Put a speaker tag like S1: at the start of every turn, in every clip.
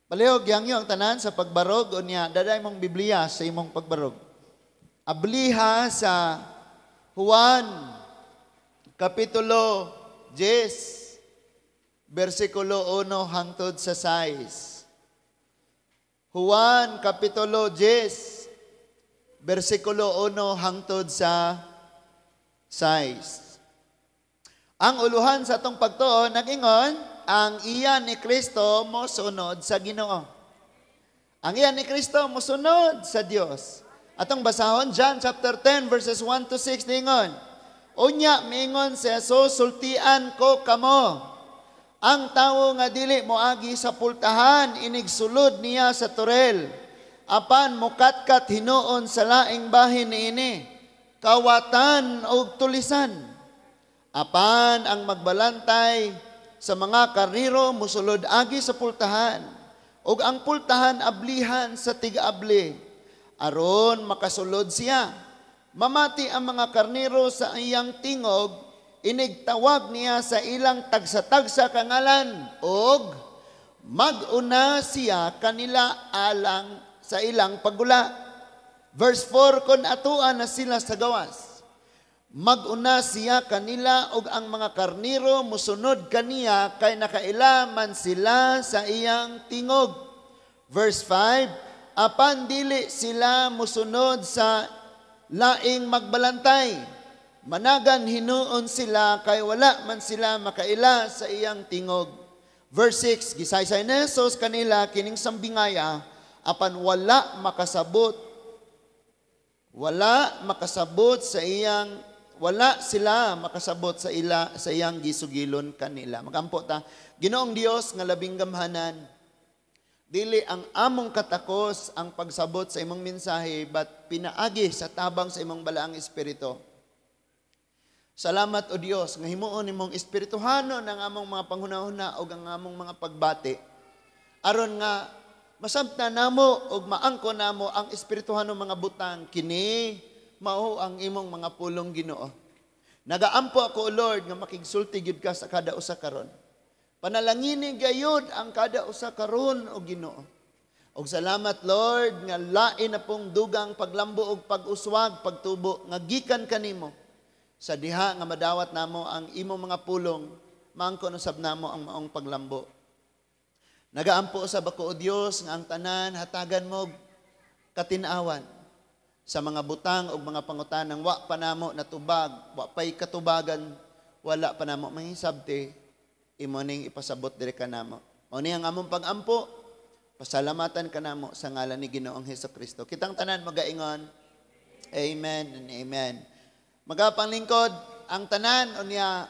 S1: Palihog yangyo ang tanan sa pagbarog, unya daday mong Biblia sa imong pagbarog. Abliha sa Juan kapitulo 10 bersikulo 1 hangtod sa 6. Juan kapitulo 10 bersikulo 1 hangtod sa 6. Ang uluhan sa atong pagtuo nag-ingon, ang iya ni Kristo mosunod sa Ginoo. Ang iya ni Kristo mosunod sa Dios. Atong basahon John chapter 10 verses 1 to 6, ningon. "Unya miingon si Jesus, 'Sultian ko kamo. Ang tawo nga dili moagi sa pultahan, inigsulod niya sa toril. Apan mukatkat hinuon sa laing bahin niini, kawatan og tulisan. Apan ang magbalantay sa mga karniro mosulod agi sa pultahan, ug ang pultahan ablihan sa tiga-abli aron makasulod siya. Mamati ang mga karniro sa iyang tingog, inigtawag niya sa ilang tagsa-tagsa ka ngalan, ug mag-una siya kanila alang sa ilang paggula.'" Verse 4, "Kon atoa na sila sa gawas, mag-una siya kanila ug ang mga karniro musunod kaniya kay nakaila man sila sa iyang tingog." Verse 5, "Apan dili sila musunod sa laing magbalantay. Managan hinuon sila kay wala man sila makaila sa iyang tingog." Verse 6, "Gisaysay ni Jesus kanila kining sambingaya, apan wala sila makasabot sa iyang gisugilon kanila." Magampo ta. Ginoong Dios nga labing gamhanan, dili ang among katakos ang pagsabot sa imong mensahe, but pinaagi sa tabang sa imong balaang espiritu. Salamat, O Dios, nga himuon nimong espirituhanon ang among mga panghunahuna ug ang among mga pagbati. Aron nga masabtan namo ug maangko namo ang espirituhanon mga butang, kini mao ang imong mga pulong, Ginoo. Nagaampo ako, O Lord, nga makigsulti gyud ka sa kada usa karon. Panalangini gayud ang kada usa karon, o Ginoo. Og salamat, Lord, nga lain na pong dugang paglambo og pag-uswag, pagtubo nga gikan kanimo. Sa diha nga madawat namo ang imong mga pulong, maangkon usab namo ang maong paglambo. Nagaampo usab ako, O Dios, nga ang tanan hatagan mo katinawan sa mga butang og mga pangutanang wa pa namo natubag, wa pay katubagan, wala pa namo mahisabti, imo ning ipasabot diri kanamo. Mao ni ang among pag-ampo, pasalamatan kanamo sa ngalan ni Ginoong Hesus Kristo. Kitang tanan magaingon, "Amen and amen." Magapanglingkod ang tanan, unya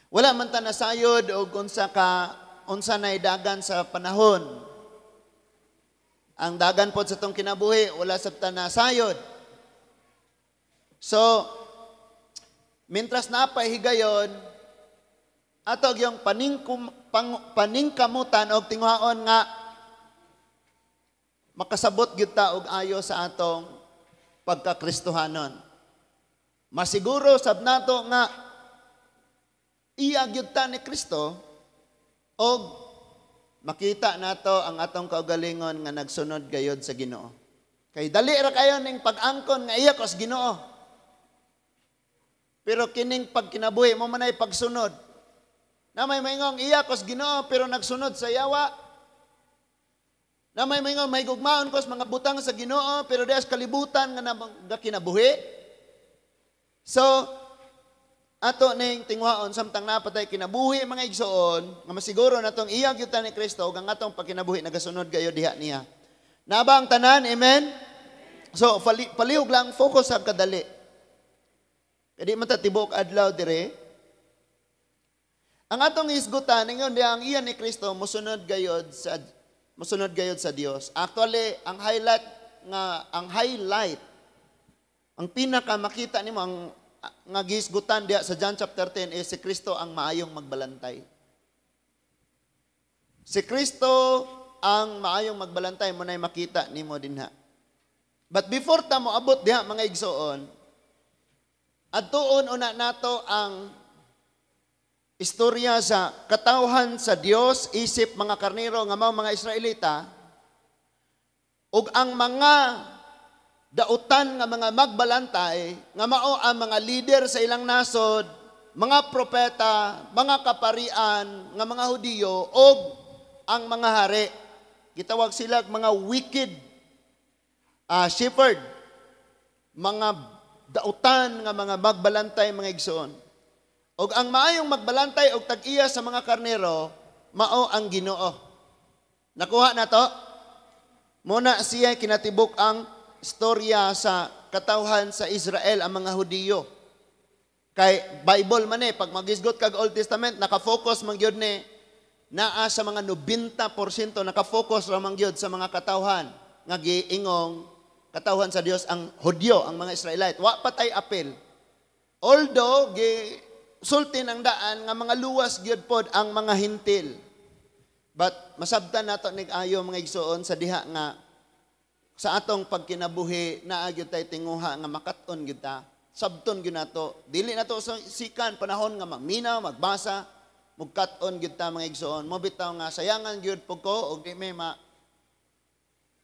S1: wala man ta nasayod og unsa ka unsa nay dagan sa panahon. Ang dagan pod sa tong kinabuhi, wala sa ta nasayod. So, mintras naa pay higayon, ato yung paningkamutan og tinguhaon nga makasabot gyud ta og ayo sa atong pagkakristohanon. Masiguro sab nato nga iya gyud ta ni Kristo og makita nato ang atong kaugalingon nga nagsunod gayod sa Ginoo. Kay dali ra kayo ning pag-angkon nga iya ko sa Ginoo. Pero kining pagkinabuhi mo manay pagsunod. Na may maingong iya ko sa Ginoo pero nagsunod sa yawa. Na may maingong may gugmaon ko sa mga butang sa Ginoo pero diha sa kalibutan nga nagakinabuhi. So ato ning tinguhaon samtang naa pa tay kinabuhi, mga igsoon, nga masiguro natong iya gyud ta ni Kristo ug ang atong pagkinabuhi nagasunod gayo diha niya. Naa ba ang tanan? Amen. So palihog lang focus sa kadali. Kay di man ta tibuok adlaw dire. Ang atong hisgutan ningon diha, ang iya ni Kristo mosunod gayod sa Dios. Actually, ang highlight, ang pinaka makita nimo ang nga gihisgutan diha sa John chapter 10 is si Kristo ang maayong magbalantay. Si Kristo ang maayong magbalantay mo na makita nimo dinha. But before ta mo abot diha, mga igsoon, adtuon una nato ang Istorya sa katawhan sa Dios isip mga karnero nga mao mga Israelita ug ang mga dautan nga mga magbalantay nga mao ang mga leader sa ilang nasod, mga propeta, mga kaparian nga mga Hudiyo ug ang mga hari. Gitawag sila mga wicked shepherd, mga dautan nga mga magbalantay, mga igsoon. Og ang maayong magbalantay og tag-iya sa mga karnero, mao ang Ginoo. Nakuha na to? Muna siya kinatibuk ang istorya sa katawhan sa Israel, ang mga Hudiyo. Kay Bible man pag magisgot kag Old Testament, nakafocus man gyud ni naa sa mga 90% nakafocus ra man gyud sa mga katawhan nga giingong katawhan sa Dios, ang Hudyo, ang mga Israelite. Wa pa tay apel. Although gi sulti ng daan nga mga luwas gyud pod ang mga Hentil. But masabtan nato nig-ayo, mga igsoon, sa diha nga sa atong pagkinabuhi naa gyud tay tinguha nga makat-on gyud ta. Sabton gyud nato. Dili nato sikan panahon nga maminaw, magbasa, mugkat-on gyud ta, mga igsoon. Mo bitaw nga sayangan gyud pud ko og di may ma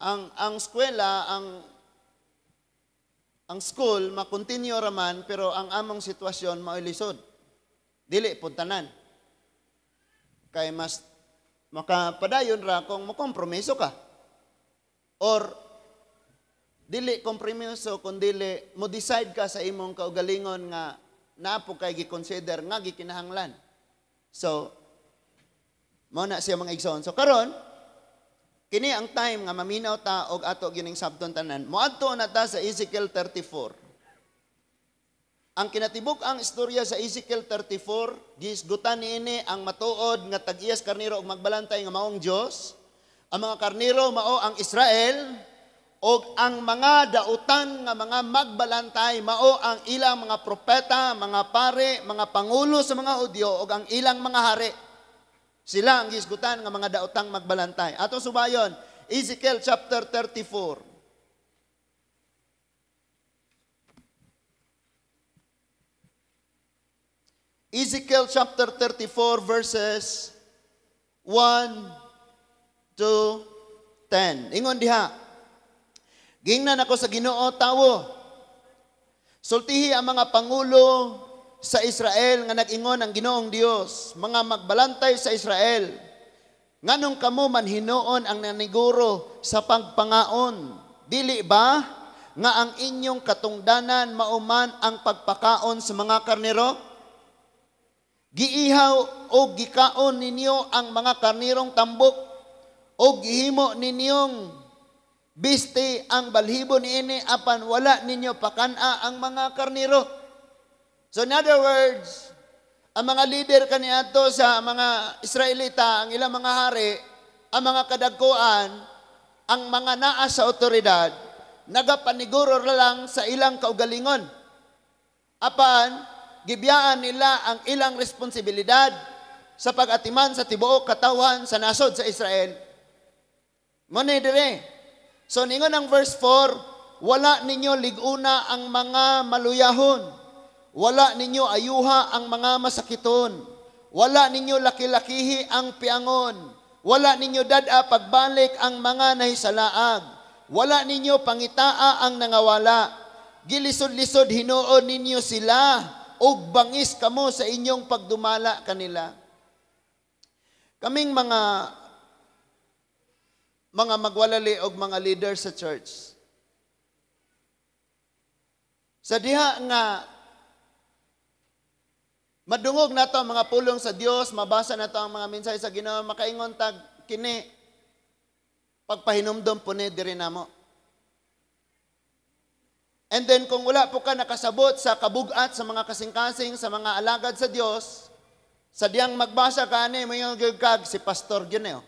S1: ang eskwela, ang school ma-continue raman, pero ang among sitwasyon mao'y lisod. Dili pud tanan. Kay mas makapadayon ra kung mokompromiso ka. Or dili kompromiso kun dili mo decide ka sa imong kaugalingon nga naa po kay gi-consider nga gikinahanglan. So mao na siya, mga igsoon. So karon kini ang time nga maminaw ta og ato gining sabton tanan. Moadto na ta sa Ezekiel 34. Ang kinatibuk ang istorya sa Ezekiel 34, gisgutan niini ang matuod nga tag-iyas karnero og magbalantay nga maong Dios. Ang mga karnero mao ang Israel og ang mga dautan nga mga magbalantay mao ang ilang mga propeta, mga pare, mga pangulo sa mga Hudyo og ang ilang mga hari. Sila ang gisgutan nga mga daotang magbalantay. Ato subayon, Ezekiel chapter 34. Ezekiel chapter 34 verses 1 to 10. Ingon diha, "Gingnan ako sa Ginoo, tawo. Sultihi ang mga pangulo sa Israel nga nag-ingon ang Ginoong Dios, mga magbalantay sa Israel. Nganong kamo man hinuon ang naniguro sa pagpangaon? Dili ba nga ang inyong katungdanan mauman ang pagpakaon sa mga karnero? Giihaw o gikaon ninyo ang mga karnirong tambok o gihimo ninyong biste ang balhibo niini, apan wala ninyo pakana ang mga karniro." So in other words, ang mga leader kaniadto sa mga Israelita, ang ilang mga hari, ang mga kadagkuan, ang mga naa sa otoridad, nagapaniguro lang sa ilang kaugalingon. Apan, gibiyaan nila ang ilang responsibilidad sa pag-atiman sa tibuok katawhan sa nasod sa Israel. Muna dire. So ningon ang verse 4, "Wala ninyo liguna ang mga maluyahon. Wala ninyo ayuha ang mga masakiton. Wala ninyo laki-lakihi ang piangon. Wala ninyo dad-a pagbalik ang mga nahisalaag. Wala ninyo pangitaa ang nangawala. Gilisod-lisod hinuon ninyo sila, ug bangis kamo sa inyong pagdumala kanila." Kaming mga magwalali og mga leader sa church, sa diha nga madungog nato ang mga pulong sa Dios, mabasa nato ang mga mensahe sa Ginoo, makaingon tag kini pagpahinumdom po ni diri namo. And then kung wala po ka nakasabot sa kabugat sa mga kasing-kasing, sa mga alagad sa Dios, sa diyang magbasa ka ani, may kag si pastor gyud eh.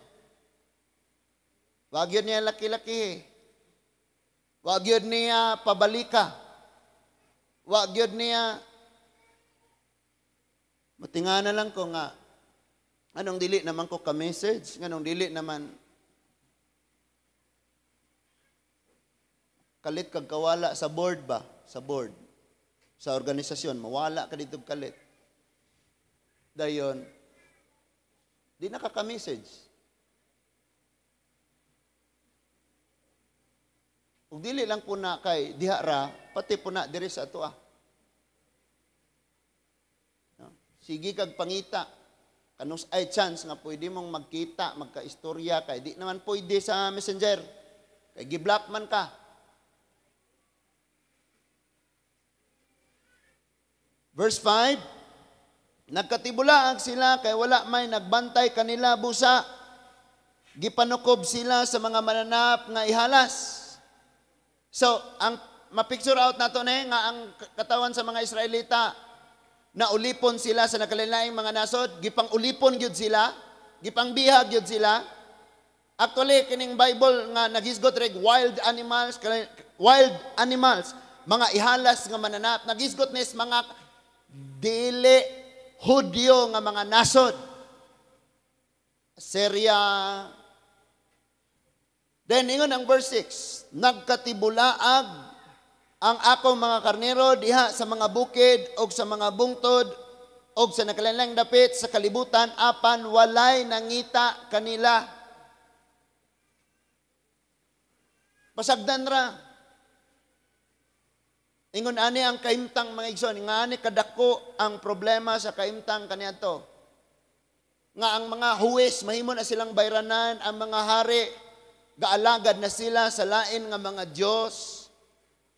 S1: Wag yun niya laki-laki. Wag yun niya pabalika. Wag yun niya matinga na lang ko nga anong dili naman ko ka-message, nganong dili naman kalit kag kawala sa board ba? Sa board. Sa organisasyon, mawala ka dito kalit. Dayon, di na ka-message. Ug dili lang po na kay diha ra, pati po na diri sa atoa. No? Sige kag pangita. Kanus ay chance nga pwede mong magkita, magkaistorya kay di naman pwede sa Messenger. Kay gi-block man ka. Verse 5, nagkatibulaag sila kay wala may nagbantay kanila busa. Gipanukob sila sa mga mananap nga ihalas. So, ang ma-picture out nato na nga ang katawan sa mga Israelita na ulipon sila sa nakalilaing mga nasod, gipang ulipon gyud sila, gipang bihag gyud sila. Actually, kining Bible nga naghisgot reg wild animals, mga ihalas nga mananap, naghisgot nis mga dili Hudyo nga mga nasod. Syria. Then ingon ang verse 6, nagkatibulaag ang akong mga karnero diha sa mga bukid og sa mga bungtod og sa nakalalang dapit sa kalibutan, apan walay nangita kanila. Pasagdan ra. Ingon ani ang kahimtang mga igsoon, nga ani kadako ang problema sa kahimtang kaniadto. Nga ang mga huwes mahimo na silang bayranan, ang mga hari gaalagad na sila sa lain nga mga Dios.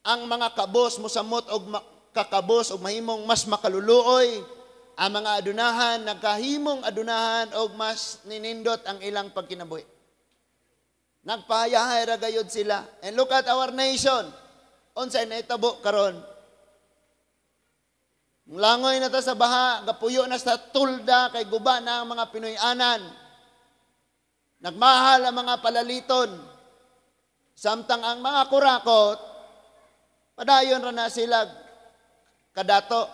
S1: Ang mga kabos mosamot og kakabos og mahimong mas makaluluoy. Ang mga adunahan nagkahimong adunahan og mas ninindot ang ilang pagkinabuhi. Nagpahayahay ra gayud sila. And look at our nation. Unsay nahitabo karon? Langoy na ta sa baha, gapuyo na sa tulda kay guba na ang mga Pinoy-anan. Nagmahal ang mga palaliton. Samtang ang mga kurakot, padayon ra na sila kadato.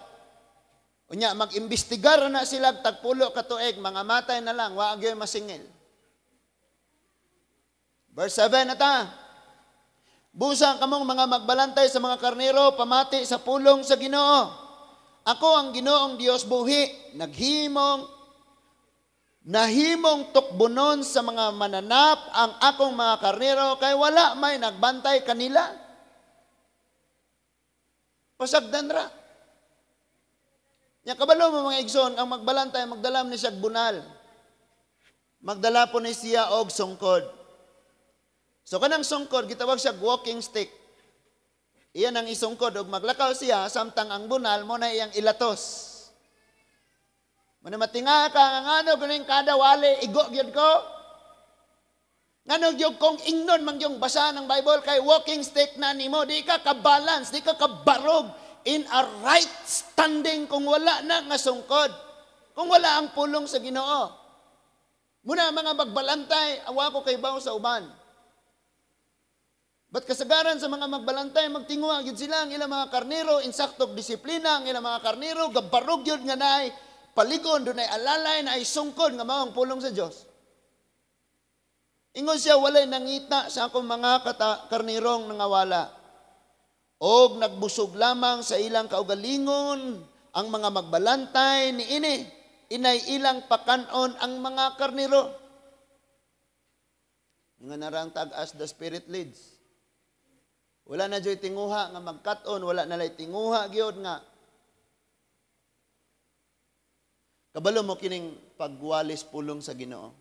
S1: Unya mag-imbestigar ra na sila tagpulo ka tuig, mga matay na lang, wa gyud masingil. Verse 7 na ta. Busa kamong mga magbalantay sa mga karnero, pamati sa pulong sa Ginoo. Ako ang Ginoong Dios buhi, nahimong tukbonon sa mga mananap ang akong mga karnero, kay wala may nagbantay kanila. Pasagdan ra. Nya kabalo mo mga igsoon, ang magbalantay magdalam ni siya bunal. Magdala po ni siya og sungkod. So kanang sungkod gitawag siya walking stick. Iyan ang isungkod og maglakaw siya samtang ang bunal mo na iyang ilatos. Muna matinga ka nga ngano ganing kada wali igo gyud ko. Ngano gyud kong ingnon man gyung basa ng Bible kay walking stick na nimo, di ka ka-balance, di ka kabarog in a right standing kung wala na nga sungkod. Kung wala ang pulong sa Ginoo. Muna mga magbalantay, awa ko kay baw sa uban. But kasagaran sa mga magbalantay, magtinguha gyud sila ang ilang mga karnero, insaktog disiplina ang ilang mga karnero, gabarog gyud nga naay paligon, dunay alalay, naay sungkod nga mao ang pulong sa Dios. Ingon siya, walay nangita sa akong mga karnirong nangawala. Og nagbusog lamang sa ilang kaugalingon ang mga magbalantay niini, inay ilang pakanon ang mga karniro. Nga narang tag as the Spirit leads. Wala na joy tinguha nga magkat-on, wala na lay tinguha gyud nga. Kabalo mo kining pagwalis pulong sa Ginoo.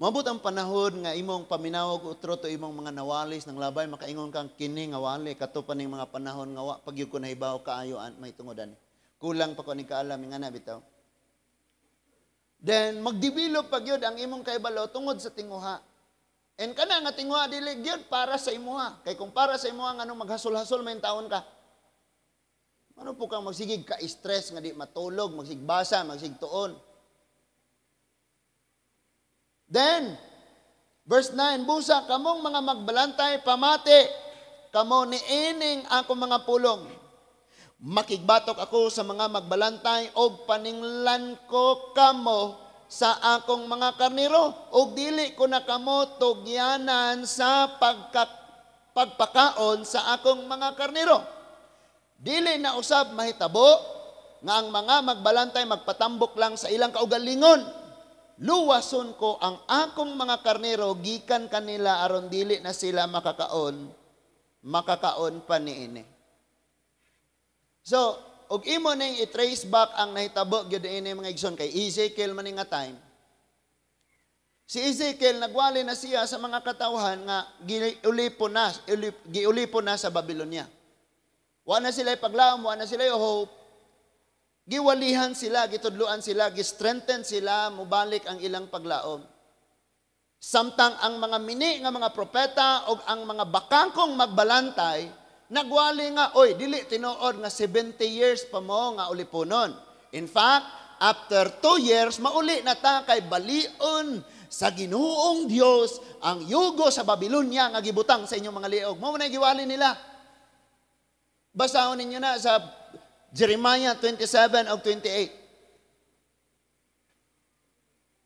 S1: Moabot ang panahon nga imong paminawog utro to imong mga nawalis ng labay, makaingon kang kini nga wali kato pa ning mga panahon nga wa pag gyud ko nahibaw kaayo may tungodan. Kulang pa ko ning kaalam nga na bitaw. Then magdevelop pa gyud ang imong kaibalo tungod sa tinguha. And kana nga tinguha dili gyud para sa imuha. Kay kung para sa imuha nganong maghasol-hasol may taon ka. Ano po kang magsigig ka stress nga di matulog, magsigbasa, magsigtuon. Then, verse 9, busa kamong mga magbalantay, pamati, kamo niining akong mga pulong. Makigbatok ako sa mga magbalantay, og paninglan ko kamo sa akong mga karnero, og dili ko na kamo tugyanan sa pagpakaon sa akong mga karnero. Dili na usab mahitabo nga ang mga magbalantay magpatambok lang sa ilang kaugalingon. Luwason ko ang akong mga karnero gikan kanila aron dili na sila makakaon pa niini. So, og imo ning i-trace back ang nahitabo gyud ini, mga igsoon, kay Ezekiel man nga time. Si Ezekiel, nagwali na siya sa mga katawhan nga giulipon na sa Babylonia. Wa na sila paglaom, wa na sila hope. Giwalihan sila, gitudluan sila, gi-strengthen sila, mubalik ang ilang paglaom. Samtang ang mga mini nga mga propeta o ang mga bakangkong magbalantay, nagwali nga, "Oy, dili tinuod nga 70 years pa mo nga uliponon. In fact, after 2 years, mauli na ta kay balion sa Ginoong Dios ang yugo sa Babylonia nga gibutang sa inyong mga liog." Mao na giwali nila. Basahon ninyo na sa Jeremiah 27 o 28.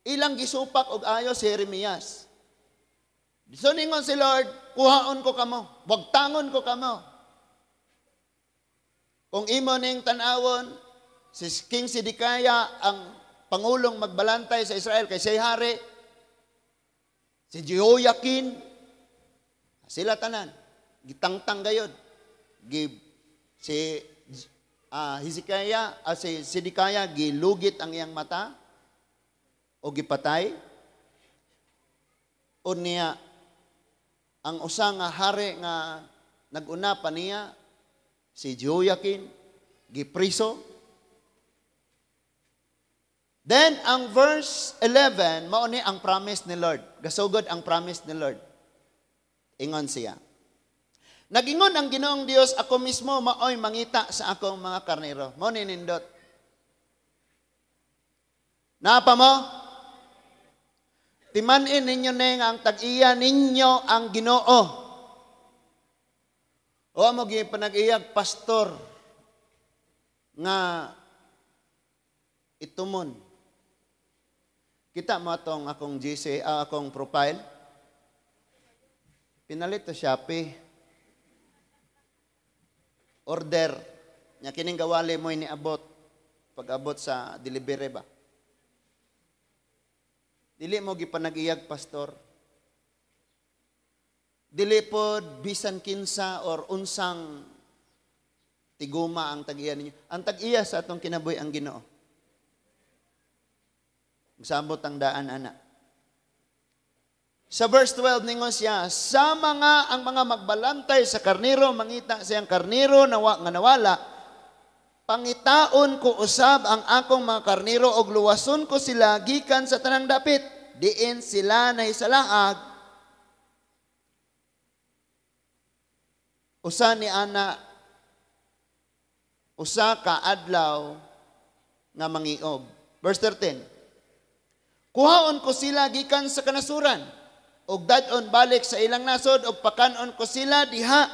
S1: Ilang gisupak og ayo si Jeremias. So ningon si Lord, "Kuhaon ko kamo, wagtangon ko kamo." Kung imo ning tan-awon, si King Zedekiah ang pangulong magbalantay sa Israel kay siya'y hari. Si Jehoiakim, sila tanan, gitangtang gayod. Si Hezekiah, si Zedekiah gilugit ang iyang mata o gipatay. O niya, ang usa nga hari nga naguna pa niya, si Jehoiakim, gipriso. Then, ang verse 11, mao ni ang promise ni Lord. Gasugod ang promise ni Lord. Ingon siya, "Nagingon ang Ginoong Dios, ako mismo maoy mangita sa akong mga karnero." Mao ni nindot. Napa mo? Timanin ninyo ning ang tag-iya ninyo ang Ginoo. O mo panag-iyag pastor nga itumon. Kita mo atong akong GC, akong profile. Pinalit to Shopee. Order. Nya kining gawali mo iniabot pag-abot sa delivery ba. Dili mo gipanag-iyag pastor. Dili pod bisan kinsa or unsang tiguma ang tag-iya ninyo. Ang tag-iya sa atong kinabuhi ang Ginoo. Sabot ang daan ana. Sa verse 12 ningon siya, sa mga ang mga magbalantay sa karnero mangita siyang karnero nawa nga nawala, pangitaon ko usab ang akong mga karnero og luwason ko sila gikan sa tanang dapit diin sila nahisalaag. Usa ni ana usa ka adlaw nga mangiob. Verse 13. Kuhaon ko sila gikan sa kanasuran ug dad-on balik sa ilang nasod ug pakan-on ko sila diha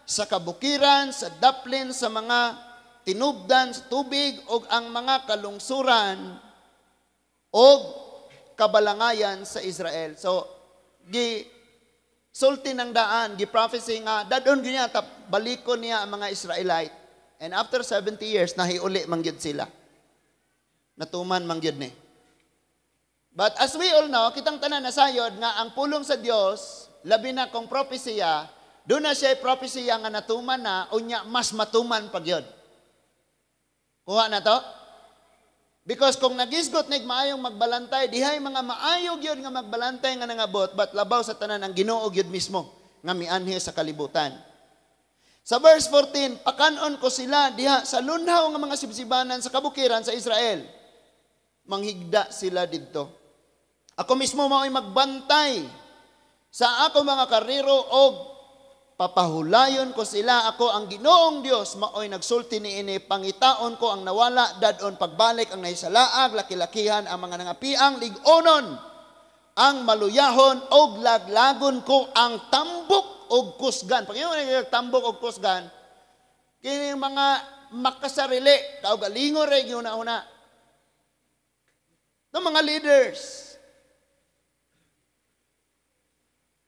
S1: sa kabukiran, sa daplin, sa mga tinubdan sa tubig ug ang mga kalungsuran og kabalangayan sa Israel. So gi sulti ng daan, gi prophecy nga dad-on gyud niya, balikon niya ang mga Israelite. And after 70 years, nahiuli man gyud sila. Natuman man gyud ni. But as we all know, kitang tanan nasayod nga ang pulong sa Dios, labi na kung propesya, doon na siya propesya nga natuman na, unya mas matuman pag yun. Kuha na to? Because kung nagisgot nig maayong magbalantay, dihay mga maayo gyud nga magbalantay nga nangabot, but labaw sa tanan ang Ginoo gyud mismo nga mianhi sa kalibutan. Sa verse 14, pakanon ko sila diha sa lunhaw nga mga sibsibanan sa kabukiran sa Israel. Manghigda sila didto. Ako mismo mao'y magbantay sa ako mga karnero og papahulayon ko sila. Ako ang Ginoong Dios mao'y nagsulti niini. Pangitaon ko ang nawala, dadon pagbalik ang nahisalaag, laki-lakihan ang mga nangapiang, ligonon ang maluyahon og laglagon ko ang tambok og kusgan. Pag tambok og kusgan, kini mga makasarili, kaugalingon ray giuna-una. Ito mga leaders.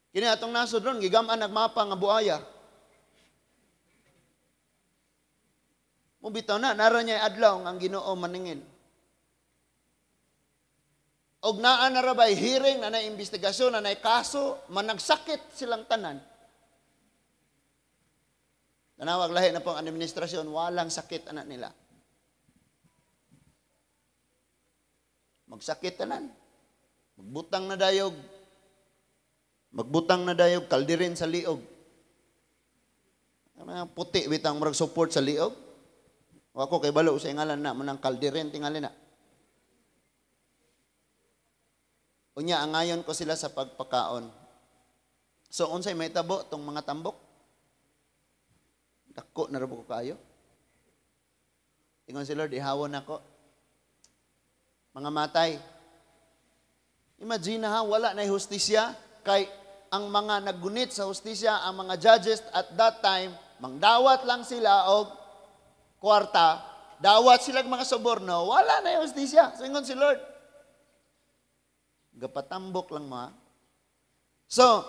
S1: Kini atong nasod ron, gigaman nagmapa nga buaya. Mo bitaw na, nara niya adlaw ang Ginoo maningil. Og naa na ra bay hearing, na investigasyon, na kaso, managsakit silang tanan. Tanawag lahi na pong administrasyon, walang sakit anak nila. Magsakit tanan. Magbutang na dayog. Magbutang na dayog, kaldirin sa liog. Ang puti, bitang murag support sa liog. O ako kay balo sa ngalan na, manang kaldirin tingali na. Unya, angayon ko sila sa pagpakaon. So, unsay may tabo tong mga tambok? Dako na ko kayo. Ingon si Lord, ihawon ako. Mga matay. Imagine ha, wala na hustisya kay ang mga naggunit sa hustisya, ang mga judges at that time, mangdawat lang sila og kwarta, dawat sila mga soborno, wala na hustisya. So ingon si Lord, gapatambok lang ma. So,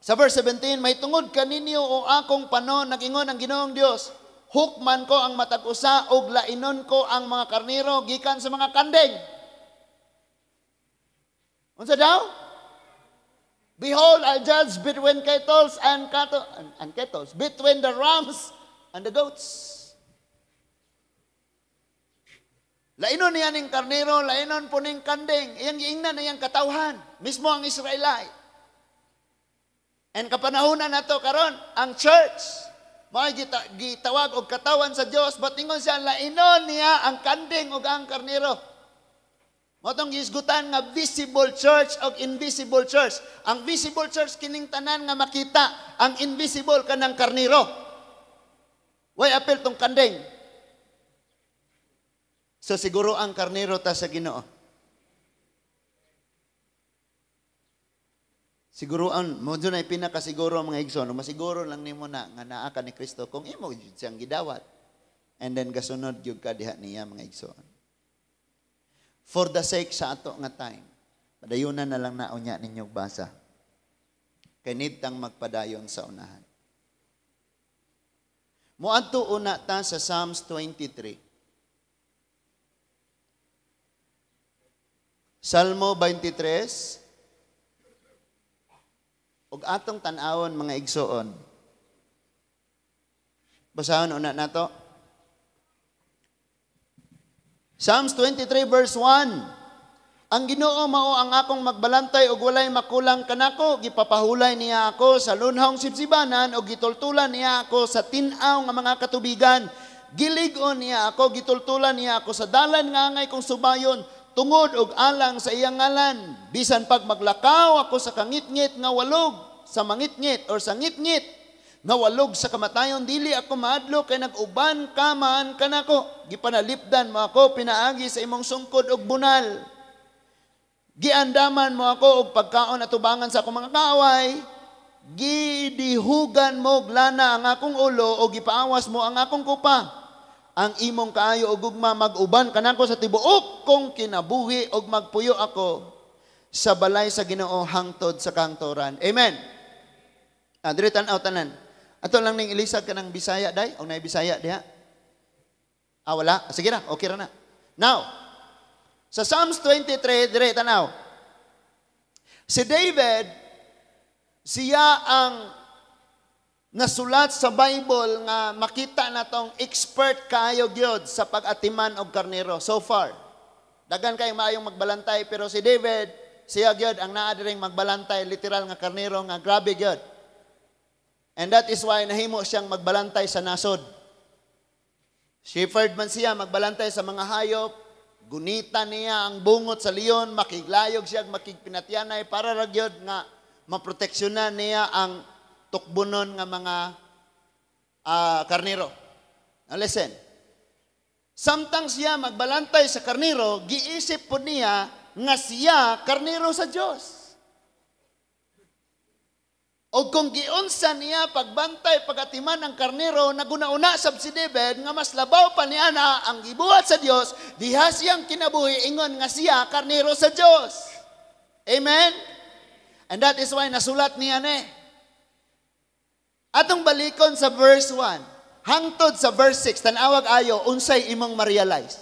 S1: sa verse 17, may tungod kaninyo o akong panon, nagingon ang Ginoong Dios, hukman ko ang matag usa og lainon ko ang mga karnero gikan sa mga kanding. Unsa daw? Behold, I judge between kettles and cattle, and kettles, between the rams and the goats. Lainon niya ning karnero, lainon po ning kanding. Iyang giingnan na iyang katawhan. Mismo ang Israelite. And kapanahonan na to karon, ang church, mga gitawag og katawan sa Dios, but ingon siya, lainon niya ang kanding ug ang karnero. Mao tong gihisgutan nga visible church og invisible church. Ang visible church kining tanan nga makita, ang invisible kanang karnero. Way apel tong kanding. So siguro ang karnero ta sa Ginoo. Siguro ang mo dun ay pinakasiguro ang mga igsoon, masiguro lang nimo na nga naa ka ni Kristo kung imo jud siyang gidawat. And then gasunod gyud ka diha niya, mga igsoon. For the sake sa ato nga time, padayunan na lang na unya ninyo basa. Kay need tang magpadayon sa unahan. Moadto una ta sa Psalms 23. Salmo 23. Ug atong tan-awon, mga igsoon. Basahon una nato. Psalms 23 verse 1. Ang Ginoo mao ang akong magbalantay ug walay makulang kanako, gipapahulay niya ako sa lunhong sibsibanan ug gitultulan niya ako sa tin-aw nga mga katubigan. Gilig-on niya ako, gitultulan niya ako sa dalan nga angay kong subayon, tungod og alang sa iyang ngalan. Bisan pag maglakaw ako sa kangitngit nga walog, sa mangitngit or sa ngitngit nga walog sa kamatayon, dili ako maadlok kay nag-uban ka man kanako. Gipanalipdan mo ako pinaagi sa imong sungkod og bunal. Giandaman mo ako og pagkaon at tubangan sa akong mga kaaway. Gidihugan mo og lana ang akong ulo o gipaawas mo ang akong kupa. Ang imong kaayo og gugma mag-uban kanako sa tibuok kong kinabuhi og magpuyo ako sa balay sa Ginoo hangtod sa kangturan. Amen. Diri tan-aw tanan. Ato lang ning ilisag kanang Bisaya day, og nay Bisaya diha. Wala. Sige ra, okay ra na. Now, sa Psalms 23 dire tan-aw. Si David, siya ang nasulat sa Bible nga makita na tong expert kaayo gyud sa pag-atiman og karnero so far. Dagan kay maayong magbalantay, pero si David siya gyud ang naa diring magbalantay literal nga karnero nga grabe gyud. And that is why nahimo siyang magbalantay sa nasod. Shepherd man siya, magbalantay sa mga hayop, gunita niya ang bungot sa leon, makiglayog siya, makigpinatyanay para ra gyud nga maproteksyonan niya ang tukbonon nga mga karnero. Now listen. Samtang siya magbalantay sa karnero, giisip po niya nga siya karnero sa Dios. O kung giunsa niya pagbantay pagatiman ang karnero, naguna-una sab si David nga mas labaw pa niya na ang gibuhat sa Dios, diha siyang kinabuhi ingon nga siya karnero sa Dios. Amen? And that is why nasulat niya ni. Atong balikon sa verse 1. Hangtod sa verse 6, tanawag ayo, unsay imong ma-realize.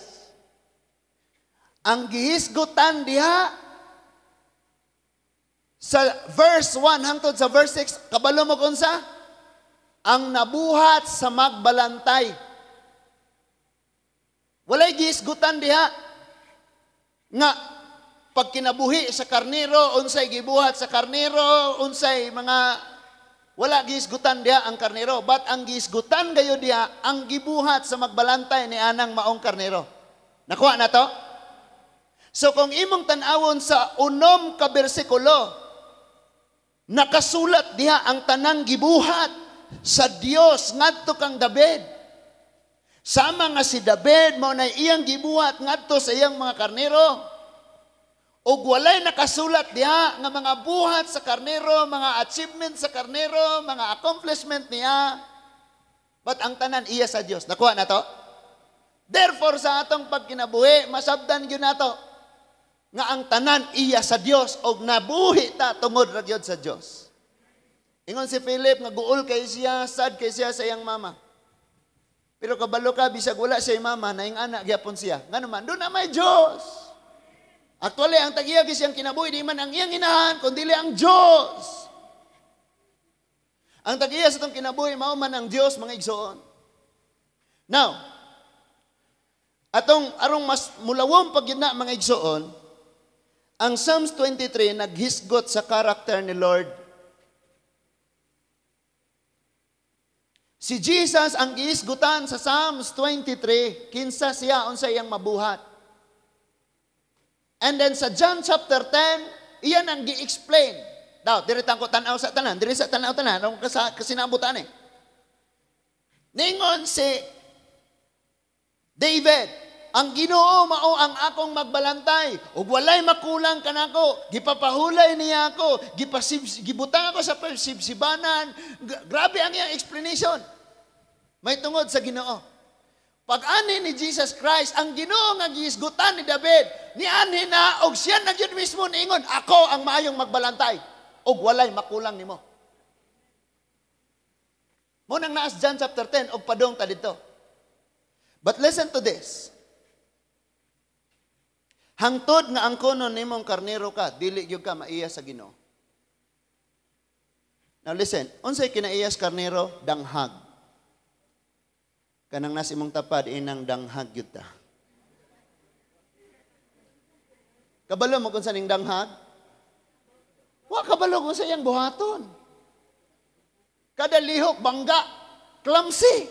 S1: Ang gihisgutan diha sa verse 1 hangtod sa verse 6, kabalo mo unsa? Ang nabuhat sa magbalantay. Walay gihisgutan diha nga pagkinabuhi sa karnero, unsay gibuhat sa karnero, unsay mga, wala gihisgutan diha ang karnero. But ang gihisgutan gayo diha ang gibuhat sa magbalantay ni anang maong karnero. Nakuha na to? So kung imong tan-awon sa unom ka bersikulo, nakasulat diha ang tanang gibuhat sa Dios ngadto kang David. Sama nga si David mao na iyang gibuhat ngadto sa iyang mga karnero. Ug walay nakasulat diha nga mga buhat sa karnero, mga achievement sa karnero, mga accomplishment niya. But ang tanan iya sa Dios. Nakuha na to? Therefore, sa atong pagkinabuhi, masabdan gyud nato nga ang tanan iya sa Dios og nabuhi ta tungod ra gyud sa Dios. Ingon si Philip nga guol kay siya, sad kay siya sa iyang mama. Pero kabalo ka, bisag wala siya mama, naing anak gyapon siya. Ngano man, doon na may Dios. Actually, ang tag-iya siyang kinabuhi, di man ang iyang inahan, kundi ang Diyos. Ang tag-iya sa itong kinabuhi, mao man ang Diyos, mga igsoon. Now, atong arong mas mulawom pag na, mga igsoon, ang Psalms 23 naghisgot sa karakter ni Lord. Si Jesus ang gihisgutan sa Psalms 23, kinsa siya unsa iyang mabuhat. And then sa John chapter 10, iyan ang gi-explain. Daw, diri tang ko tan-aw sa tanan, diri sa tan-aw tanan, ang kasinabutan eh. Ningon si David, ang Ginoo mao ang akong magbalantay, ug walay makulang kanako, gipapahulay niya ako, gibutang ako sa sibsibanan. Grabe ang iyang explanation. May tungod sa Ginoo. Pag-ani ni Jesus Christ, ang Ginoo nga gihisgutan ni David, nianhi na og siya na gyud mismo niingon, ako ang maayong magbalantay ug walay makulang nimo. Mo nang naas John chapter 10 og padong ta didto. But listen to this. Hangtod nga ang kono nimong karnero ka, dili gyud ka maiya sa Ginoo. Now listen, unsay kinaiyas karnero? Danghag. Kanang nas imong tapad inang danghag gyud ta. Kabalo mo kung sa ning danghag? Wa kabalo kung sa iyang buhaton. Kada lihok bangga, clumsy.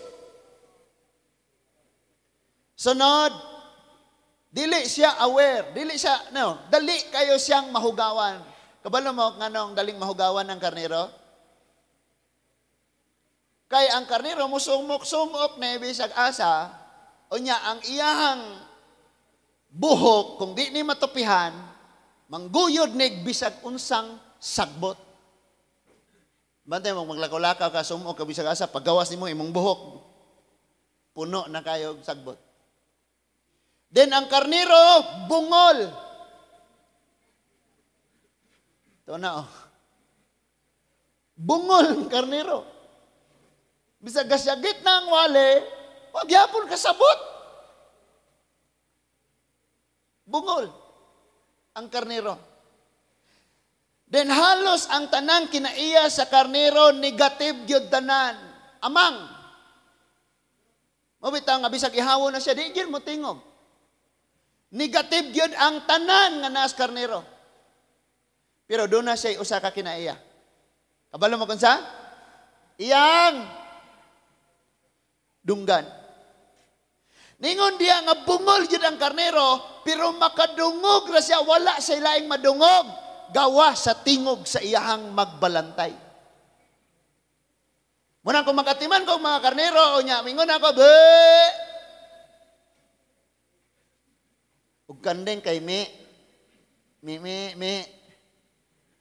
S1: Sunod, dili siya aware, dili siya, no, dali kayo siyang mahugawan. Kabalo mo nganong daling mahugawan ng karnero? Kay ang karnero musumok-sumok na bisag asa, unya ang iyahang buhok kung di ni matupihan, mangguyod nig bisag unsang sagbot. Bantay mo maglakaw-lakaw ka, sumok ka bisag asa, paggawas nimo imong buhok, puno na kayo og sagbot. Then ang karnero bungol. Ito na oh. Bungol ang karnero. Bisag gasyagit na ang wale, wag yapon kasabot. Bungol ang karnero. Then halos ang tanang kinaiya sa karnero negative gyud tanan. Amang. Mabitaw nga bisag ihawo na siya, di gyud mo tingog. Negative gyud ang tanan nga naas karnero. Pero doon na siya usa ka kinaiya. Kabalo mo kunsa? Iyang dunggan. Ningon diya nga bungol gyud ang karnero, pero makadungog ra siya, wala siya laing madungog, gawa sa tingog sa iyahang magbalantay. Munang kung makatiman ko mga karnero, o nya, mingon ako, be! Ug kandeng kay mi, mi, mi, mi,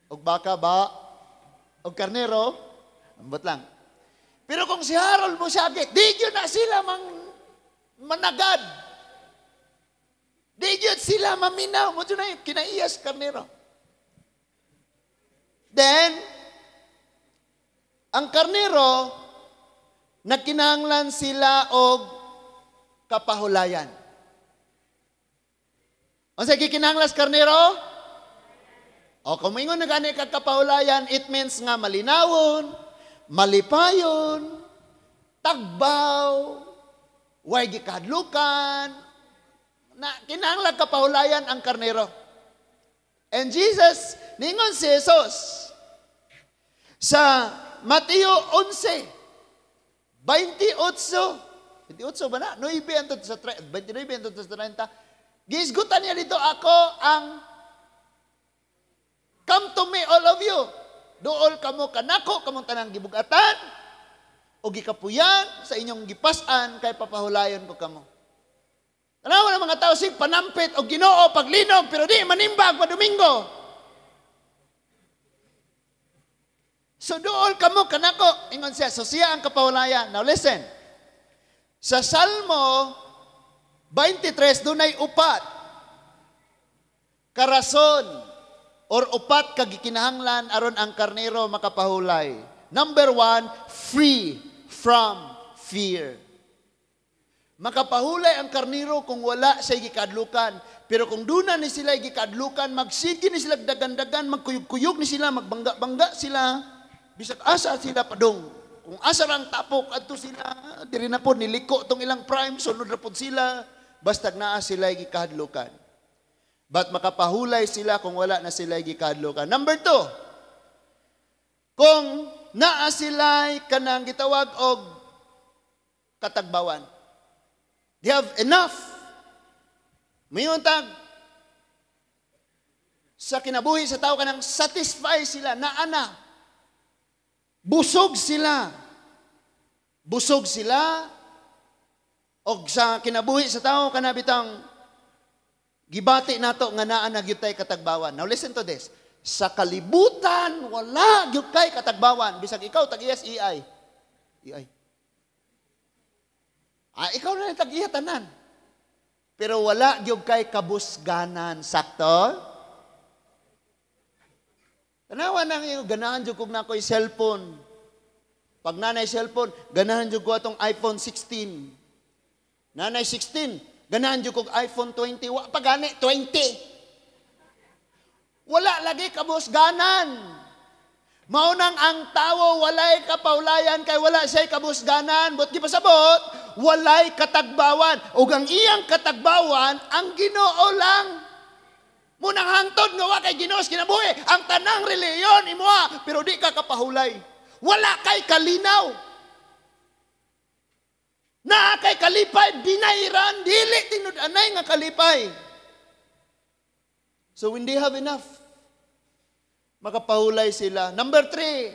S1: ug baka ba, ug karnero, ambot lang. Pero kung si Harold mo syagit, di gyud na sila mang managad. Di gyud sila maminaw. Mo na kinaiyas karnero. Then, ang karnero, Nagkinahanglan sila og kapahulayan. Unsa gikinahanglan sa karnero? O kung moingon na gani kag kapahulayan, it means nga malinawon, malipayon, tagbaw, way gikahadlukan, na kinahanglan kapahulayan ang karnero. And Jesus, ningon si Jesus, sa Mateo 11, 28, 28 ba na? 9 hangtod sa 29 hangtod sa 30. Giisgutan niya dito, ako ang "Come to me, all of you. Duol kamo kanako, kamong tanang gibugatan o gikapuyan sa inyong gipas-an, kay papahulayon ko kamo." Tanawa ng mga tao sig panampit og Ginoo paglinog, pero di manimbag pa Domingo. So duol kamo kanako, ingon siya. So siya ang kapahulayan. Now listen. Sa Salmo 23, dunay upat karason or upat kagikinahanglan aron ang karnero makapahulay. Number 1, free from fear. Makapahulay ang karnero kung wala siya gikadlukan. Pero kung duna ni sila gikadlukan, magsige ni sila dagan-dagan, magkuyog-kuyog ni sila, magbangga-bangga sila, bisag asa sila padong. Kung asa rang tapok, adto sila, diri na po, niliko tong ilang prime, sunod na po sila, bastag naa sila gikadlukan. But makapahulay sila kung wala na sila gikadlukan. Number 2, kung naa sila kanang gitawag og katagbawan. They have enough. Mayon tag sa kinabuhi sa tao kanang satisfy sila, naa na. Busog sila. Busog sila. Og sa kinabuhi sa tao kanabitang gibati nato nga naa na gyud tay katagbawan. Now listen to this. Sa kalibutan wala gyud kay katagbawan bisag ikaw tag-iya EI. EI. Ah, ikaw na tag-iya tanan. Pero wala gyud kay kabusganan, sakto? Tanawa nang iyo, ganahan jud kog nakoy cellphone. Pag nanay cellphone, ganahan jud ko atong iPhone 16. Nanay 16, ganahan jud kog iPhone 20. Wa pa gani 20. Wala lagi kabusganan. Mao nang ang tawo walay kapaulayan kay wala siya'y kabusganan. But gipasabot, walay katagbawan. Ug ang iyang katagbawan, ang Ginoo lang. Munang hangtod nga wa kay Ginoo sa kinabuhi, ang tanang relihiyon imoha, pero di ka kapahulay. Wala kay kalinaw. Naa kay kalipay, binayran, dili tinud-anay nga kalipay. So when they have enough, makapahulay sila. Number 3,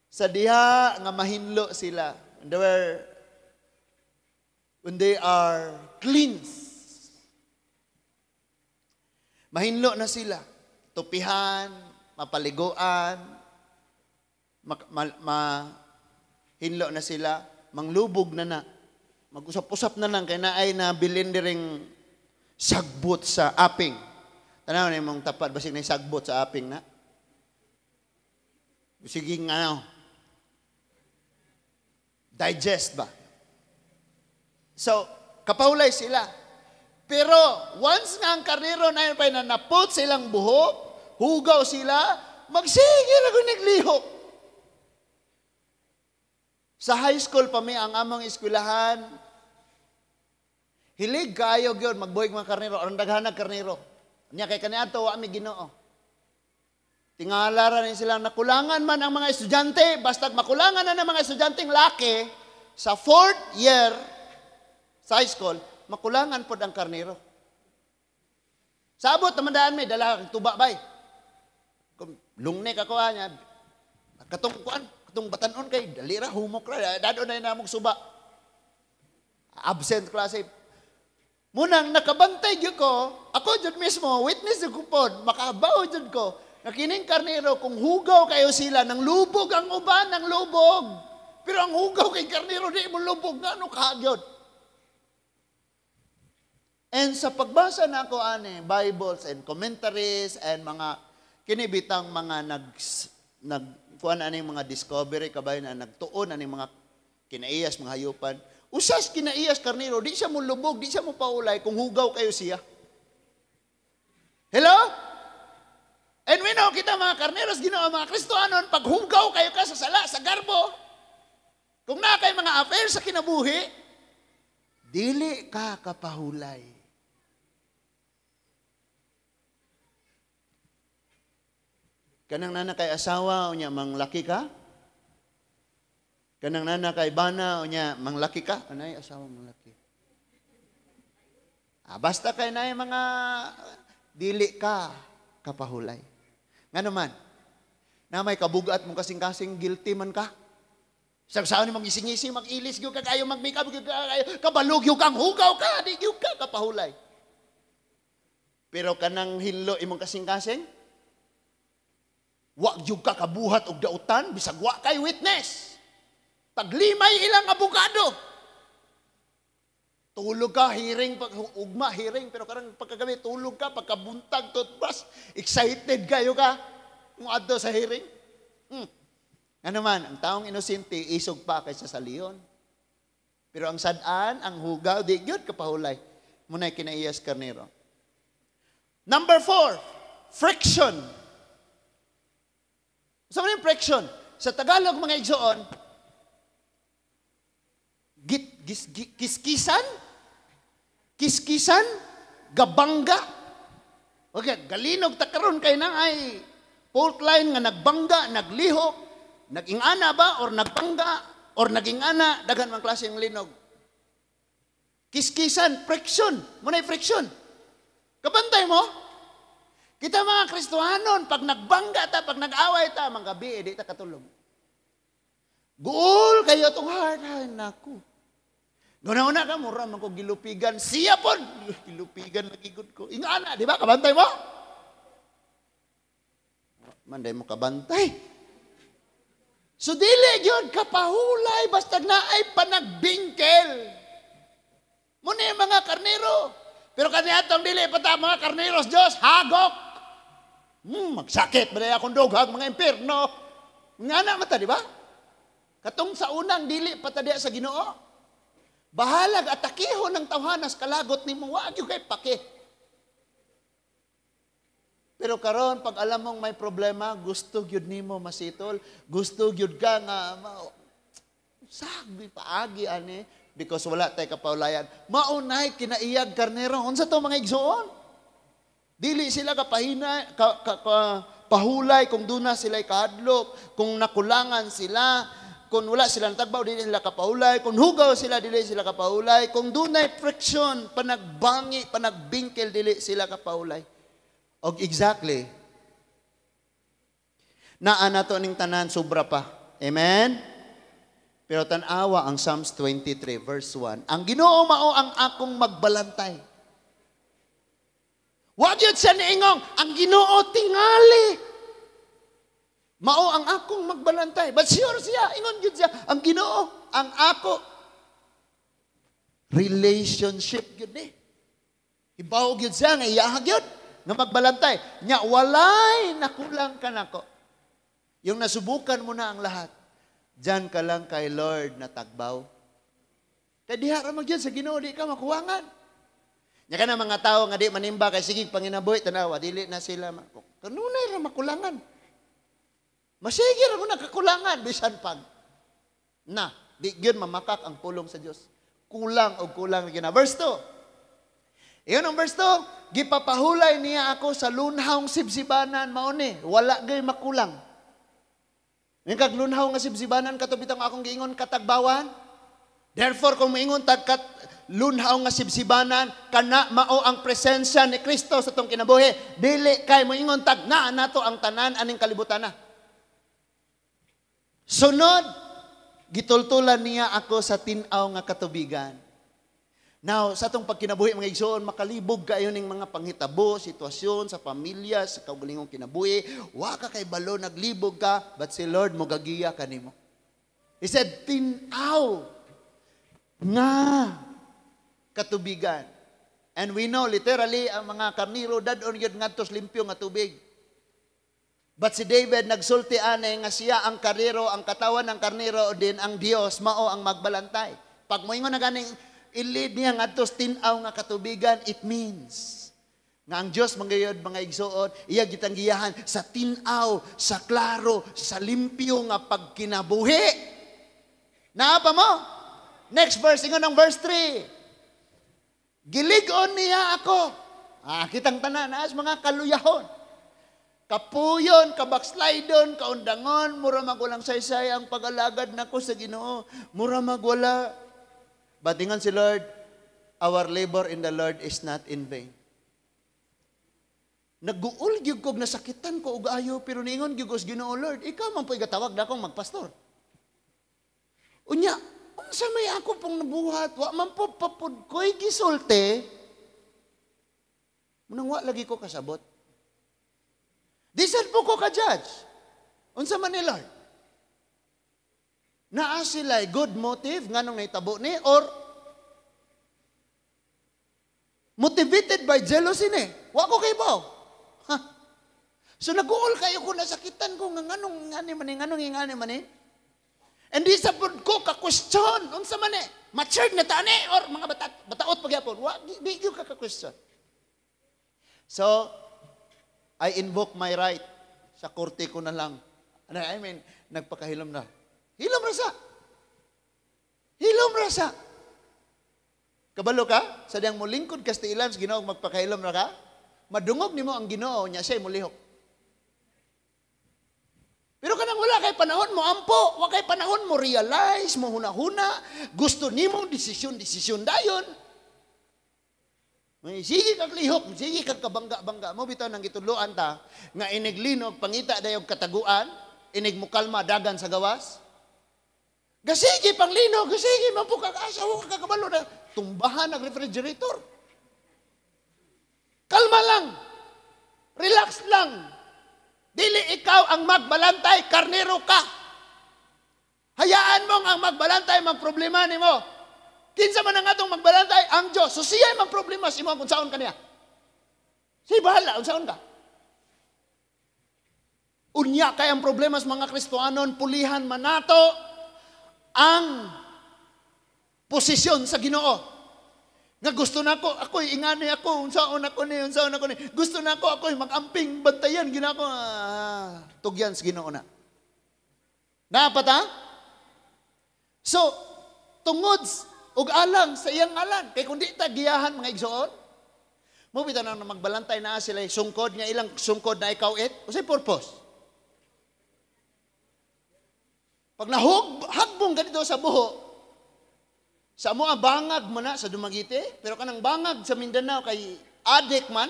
S1: sa diha nga mahinlo sila. When they are cleansed, mahinlo na sila. Tupihan, mapaliguan, mahinlo na sila, manglubog na na. Mag-usap-usap na lang, kay naay nabilin diring sagbot sa aping. Tanaw na imong tapat, basig na sagbot sa aping na. Sige nga, ano, digest ba? So, kapahulay sila. Pero, once nga ang karnero na yun pa nanapot silang buhok, hugaw sila, magsige na kung naglihok. Sa high school pa mi, ang among eskwelahan, hilig kayo gyud magbuhig mga karnero, aron daghanag karnero. Nya kay kaniadto wa mi Ginoo. Tingala ra ni sila nakulangan man ang mga estudyante, bastag makulangan na ng mga estudyanteng laki sa fourth year sa high school, makulangan pod ang karnero. Sabot naman daan may dala kang tuba bay. Kung lungnek ako niya, katong kuan, katong batanon kay dali ra humok ra, dado na namong suba. Absent klase. Munang nakabantay gyud ko, ako jud mismo, witness jud ko pod, makabaw jud ko. Na kining karnero, kung hugaw kayo sila, nang lubog ang uban, nang lubog. Pero ang hugaw kay karnero, di mo lubog, ngano kagyod. And sa pagbasa na ako, ani, Bibles and commentaries and mga kinibitang mga nag kuan ani mga discovery kabay na nagtuon ani mga Kinaiyas mga hayupan. Usas kinaiyas karnero, di siya mo lubog, di siya mo paulay kung hugaw kayo siya. Hello? And we know kita mga karneros, Ginoo, mga Kristohanon, pag hugaw kayo ka sa sala, sa garbo, kung naa kay mga affairs sa kinabuhi, dili ka kapahulay. Kanang nana kay asawa, unya manglaki ka? Kanang nana kay bana, unya manglaki ka? Anay asawa manglaki. Ah, basta kay na mga dili ka kapahulay. Ngano man, na may kabugat mong kasing-kasing, guilty man ka. Sa ni magising-ising, mag-ilis, gyud ka kayo, mag-makeup, gyud ka kayo, kabalog, gyud kang hugaw ka, di gyud ka kapahulay. Pero kanang hinlo imong kasing-kasing, wa gyud ka kabuhat og dautan, bisag wa kay witness. Taglimay ilang abogado. Tulog ka, hearing, pag, ugma, hearing, pero karang pagkagabi, tulog ka, pagkabuntag, toothbrush, excited kayo ka, kung adto sa hearing. Ano man, ang taong inosente, isog pa kaysa sa leon. Pero ang sad-an, ang hugaw, di gyud kapahulay. Muna'y kinaiyas karnero. Number 4, friction. Sa so, yung friction? Sa Tagalog, mga igsoon, kiskisan, kiskisan, gabangga. Okay, galinog ta karon kay na ay fault line nga nagbangga, naglihok, nagingana ba or nagbangga or nagingana, daghan man klase ng linog. Kiskisan, friction, muna'y friction. Kabantay mo? Kita mga Kristohanon, pag nagbangga ta, pag nag-away ta, manggabi, di ta katulog. Guol kayo tong heart, ay naku. Guna-una ka, mura man ko gilupigan. Siya pon! Gilupigan lagi gud ko. Ingana, di ba? Kabantay mo? Manday mo kabantay. So dili gyud kapahulay basta naay panagbingkel. Muna yung mga karnero. Pero kaniadtong dili pa ta mga karneros Dios, hagok. Magsakit ba akong dughag mga impierno. Ngana man ta, di ba? Katong sa unang dili pa ta diya sa Ginoo. Bahalag atakihon ng tawhanas kalagot nimo, wa gyud kay pake. Pero karon pag alam mong may problema, gusto gyud nimo masitol, gusto gyud ka nga sagbi paagi ani because wala tay kapaulayan. Maunay kinaiyag karnero. Unsa to mga igsoon? Dili sila kapahina pahulay kung duna sila kahadlok, kung nakulangan sila, kung wala sila natagbaw, dili sila kapahulay. Kung hugaw sila, dili sila kapahulay. Kung dunay friction, panagbangi, panagbingkel, dili sila kapahulay. Og exactly, naa nato ning tanan, sobra pa. Amen? Pero tan-awa ang Psalms 23 verse 1. Ang Ginoo mao ang akong magbalantay. Wa gyud siya niingong, ang Ginoo tingali. Mao ang akong magbalantay. But sure siya, ingon gyud siya, ang Ginoo, ang ako. Relationship gyud ni. Ibaw gyud siya nga iyaha gyud nga magbalantay. Nya walay nakulang kanako. Yung nasubukan mo na ang lahat, diyan ka lang kay Lord natagbaw. Kay diha ra man gyud sa Ginoo, di ka makuwangan. Nya kana mga tawo nga di manimba kay sige panginabuhi tanawa, dili na sila kanunay ra makulangan. Masige ra mo nakakulangan bisan pag na di gyud mamakak ang pulong sa Dios. Kulang og kulang gina. Verse 2. Iyon ang verse 2, gipapahulay niya ako sa lunhawng sibsibanan mao ni, wala gyud makulang. Yung kag lunhaw nga sibsibanan kato bitang akong giingon katagbawan. Therefore kung moingon tag kat lunhaw nga sibsibanan kana mao ang presensya ni Kristo sa tong kinabuhi, dili kay moingon tag naa nato ang tanan aning kalibutan na. Sunod, gitultulan niya ako sa tin-aw nga katubigan. Now, sa atong pagkinabuhi mga igsoon, makalibog kayo ning mga panghitabo, sitwasyon sa pamilya, sa kaugalingong kinabuhi, wa ka kay balo, naglibog ka, but si Lord mogagiya kanimo. He said, tin-aw nga katubigan. And we know literally ang mga karniro dadon gyud ngadto sa limpyo nga tubig. But si David nagsulti ani nga siya ang karnero, ang katawan ng karnero din ang Dios mao ang magbalantay. Pag moingon na ganing i-lead niya ngadto sa tin-aw nga katubigan, it means nga ang Dios manggayod, mga igsuon, iya gitang giyahan sa tin-aw, sa klaro, sa limpyo nga pagkinabuhi. Naa pa mo? Next verse, ingon ang verse 3. Gilig-on niya ako. Ah, kitang tanan, naas mga kaluyahon. Kapuyon, kabackslidon, kaundangon, mura magwalang saysay ang pag-alagad nako sa Ginoo. Mura magwala. But ingon si Lord, our labor in the Lord is not in vain. Naguol gyud kog nasakitan ko og ayo, pero niingon gyud ko sa Ginoo, "Lord, ikaw man po'y gatawag na akong magpastor. Unya, unsa may ako pong nabuhat, wa man po papud ko'y gisulti." Munang wa lagi ko kasabot. Di sad po ko ka-judge. Unsa man ni Lord? Naa sila good motive nganong nahitabo ni or motivated by jealousy ni. Wa ko kay? Ha? So nag-uol kayo ko, nasakitan ko nga nganong ngani man ni, nganong ngani man ni. And di sa pud ko ka question unsa man ni. Matured na ta ni or mga bata, bataot pagyapon. Wa di gyud ka ka-question. So I invoke my right. Sa korte ko na lang. Ano, I mean, nagpakahilom na. Hilom ra sa. Hilom ra sa. Kabalo ka? Sa diyang mulingkod ka sa tiilan sa Ginoo, magpakahilom na ka, madungog nimo ang Ginoo nya siya mulihok. Pero kanang wala kay panahon mo ampo, wa kay panahon mo realize, mo huna-huna, gusto nimo desisyon, desisyon dayon. May sige kag lihok, sige kag kabangga-bangga mo bitaw nang gitudloan ta nga iniglinog pangita dayog kataguan, inig mukalma dagan sa gawas. Gasige pang linog, gasige man po kag asa wa ka kabalo na tumbahan ang refrigerator. Kalma lang. Relax lang. Dili ikaw ang magbalantay, karnero ka. Hayaan mong ang magbalantay magproblema nimo. Kinsa man ang atong magbalantay? Ang Diyos. So siya magproblema sa imo kung saon ka niya. Siya bahala, unsaon ka. Unya kay ang problema sa mga Kristohanon, pulihan man nato ang posisyon sa Ginoo. Nga gusto na ako, ako'y ingani ako, unsaon ako ni, unsaon ako ni. Gusto na ako, ako'y mag-amping, bantayan, ginako, tugyan sa Ginoo na. Naapata? So, tungod ug alang sa iyang ngalan, kay kung di ta giyahan, mga igsoon, mo bitaw na magbalantay na sila sungkod nga ilang sungkod na ikaw it, usay purpose. Pag nahug hagbong ganito sa buho, sa mo ang bangag mo na sa Dumaguete, pero kanang bangag sa Mindanao kay adik man.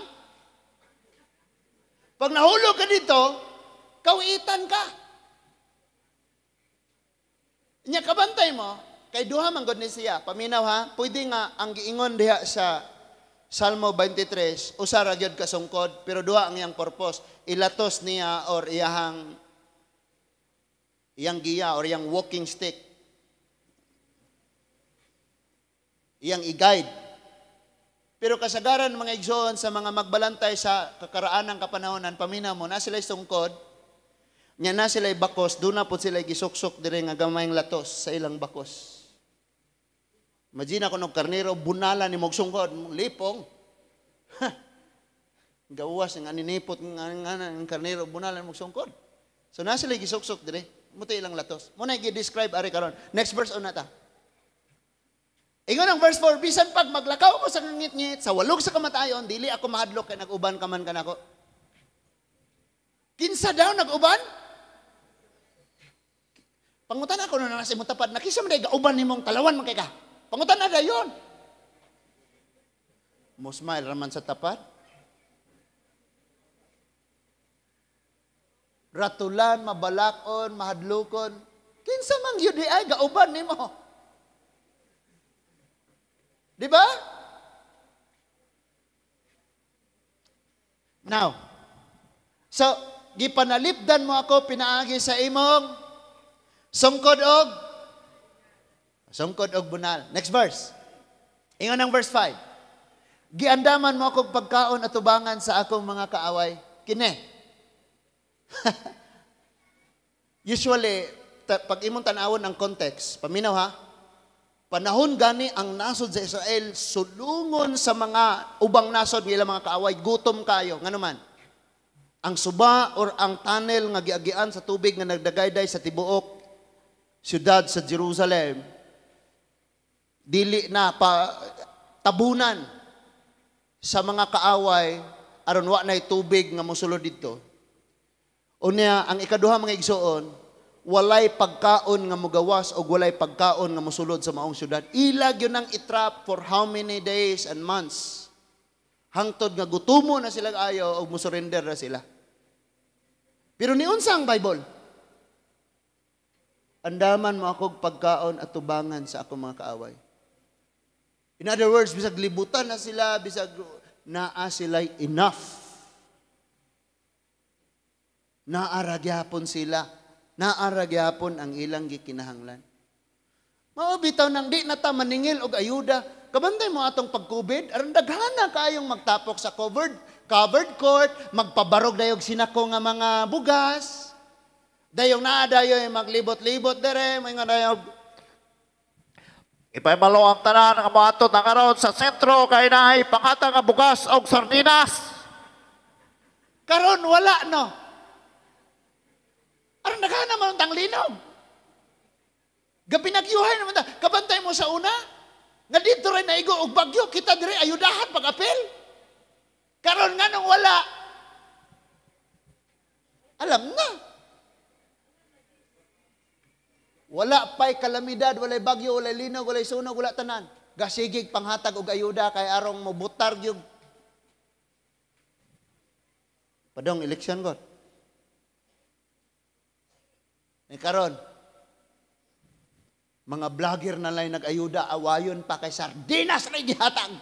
S1: Pag nahulog ka dito, kawitan ka. Nya kabantay mo, kay duha man gud ni siya. Paminaw ha, pwede nga ang giingon diha sa Salmo 23, usa ra gyud ka sungkod, pero duha ang iyang purpose. Ilatos niya or iyahang iyang giya or iyang walking stick. Iyang i-guide. Pero kasagaran mga igsoon sa mga magbalantay sa kakaraanang kapanahonan, paminaw mo, na sila'y sungkod, nya na sila'y bakos, doon na po sila'y gisuksok dire nga gamayng latos sa ilang bakos. Imagine ako ng karnero, bunala ni sungkod, lipong. Ha! Gawas, nga ninipot, nga karnero, bunala ni sungkod. So na sila'y gisuksok dire, muto ilang latos. Muna i-describe ari karon. Next verse on na ta. Ingon ang verse 4, bisan pag maglakaw ko sa ngit-ngit, sa walog sa kamatayon, dili ako mahadlok kay nag-uban ka man kanako. Kinsa daw nag-uban? Pangutan ako na nasa imong tapad, nakisa man day gauban nimong talawan man kay ka. Pangutan na dayon. Mo smile raman sa tapad. Ratulan, mabalakon, mahadlokon. Kinsa man gyud di ay gauban nimo? Di ba? Now, so, gipanalipdan mo ako pinaagi sa imong sungkod og bunal. Next verse. Ingon ang verse 5. Giandaman mo akong pagkaon at tubangan sa akong mga kaaway. Kine. Usually, pag imong tan-awon ang context, paminaw ha, panahon gani ang nasod sa Israel, sulungon sa mga ubang nasod nga ilang mga kaaway, gutom kayo. Ngano man? Ang suba or ang tunnel nga giagian sa tubig nga nagdagayday sa tibuok siyudad sa Jerusalem, dili na pa tabunan sa mga kaaway aron wa nay tubig nga mosulod didto. Unya, ang ikaduha, mga igsoon, walay pagkaon nga mugawas o walay pagkaon nga mosulod sa maong syudad. Ila gyud nang itrap for how many days and months. Hangtod nga gutumo na sila ayo og musurrender na sila. Pero niunsa ang Bible? "Andaman mo akong pagkaon at tubangan sa akong mga kaaway." In other words, bisag libutan na sila, bisag naa sila enough. Naa ra gyapon sila. Naa ra gyapon ang ilang gikinahanglan. Mao bitaw nang di na ta maningil og ayuda. Kabantay mo atong pag-COVID, aron daghana kaayong magtapok sa covered covered court, magpabarog dayog sinako nga mga bugas. Dayong naa dayoy maglibot-libot dere, mga dayog
S2: Ipahibalo ang tanan nga moadto na karon sa sentro kay naay panghatag nga bugas og sardinas.
S1: Karon wala, no. Aron daghana man tang linog. Gapinagyuhay naman ta. Kabantay mo sa una. Nga dito rin naigo og bagyo, kita dire ayudahan pag-apil. Karon nga nung wala. Alam na. Wala pa'y kalamidad, walay bagyo, walay linog, walay sunog, wala tanan. Gasigig panghatag og ayuda kay arong mobutar gyud. Padong eleksyon god. Ni karon, mga vlogger na lang nag-ayuda, awayon pa kay sardinas na gihatag.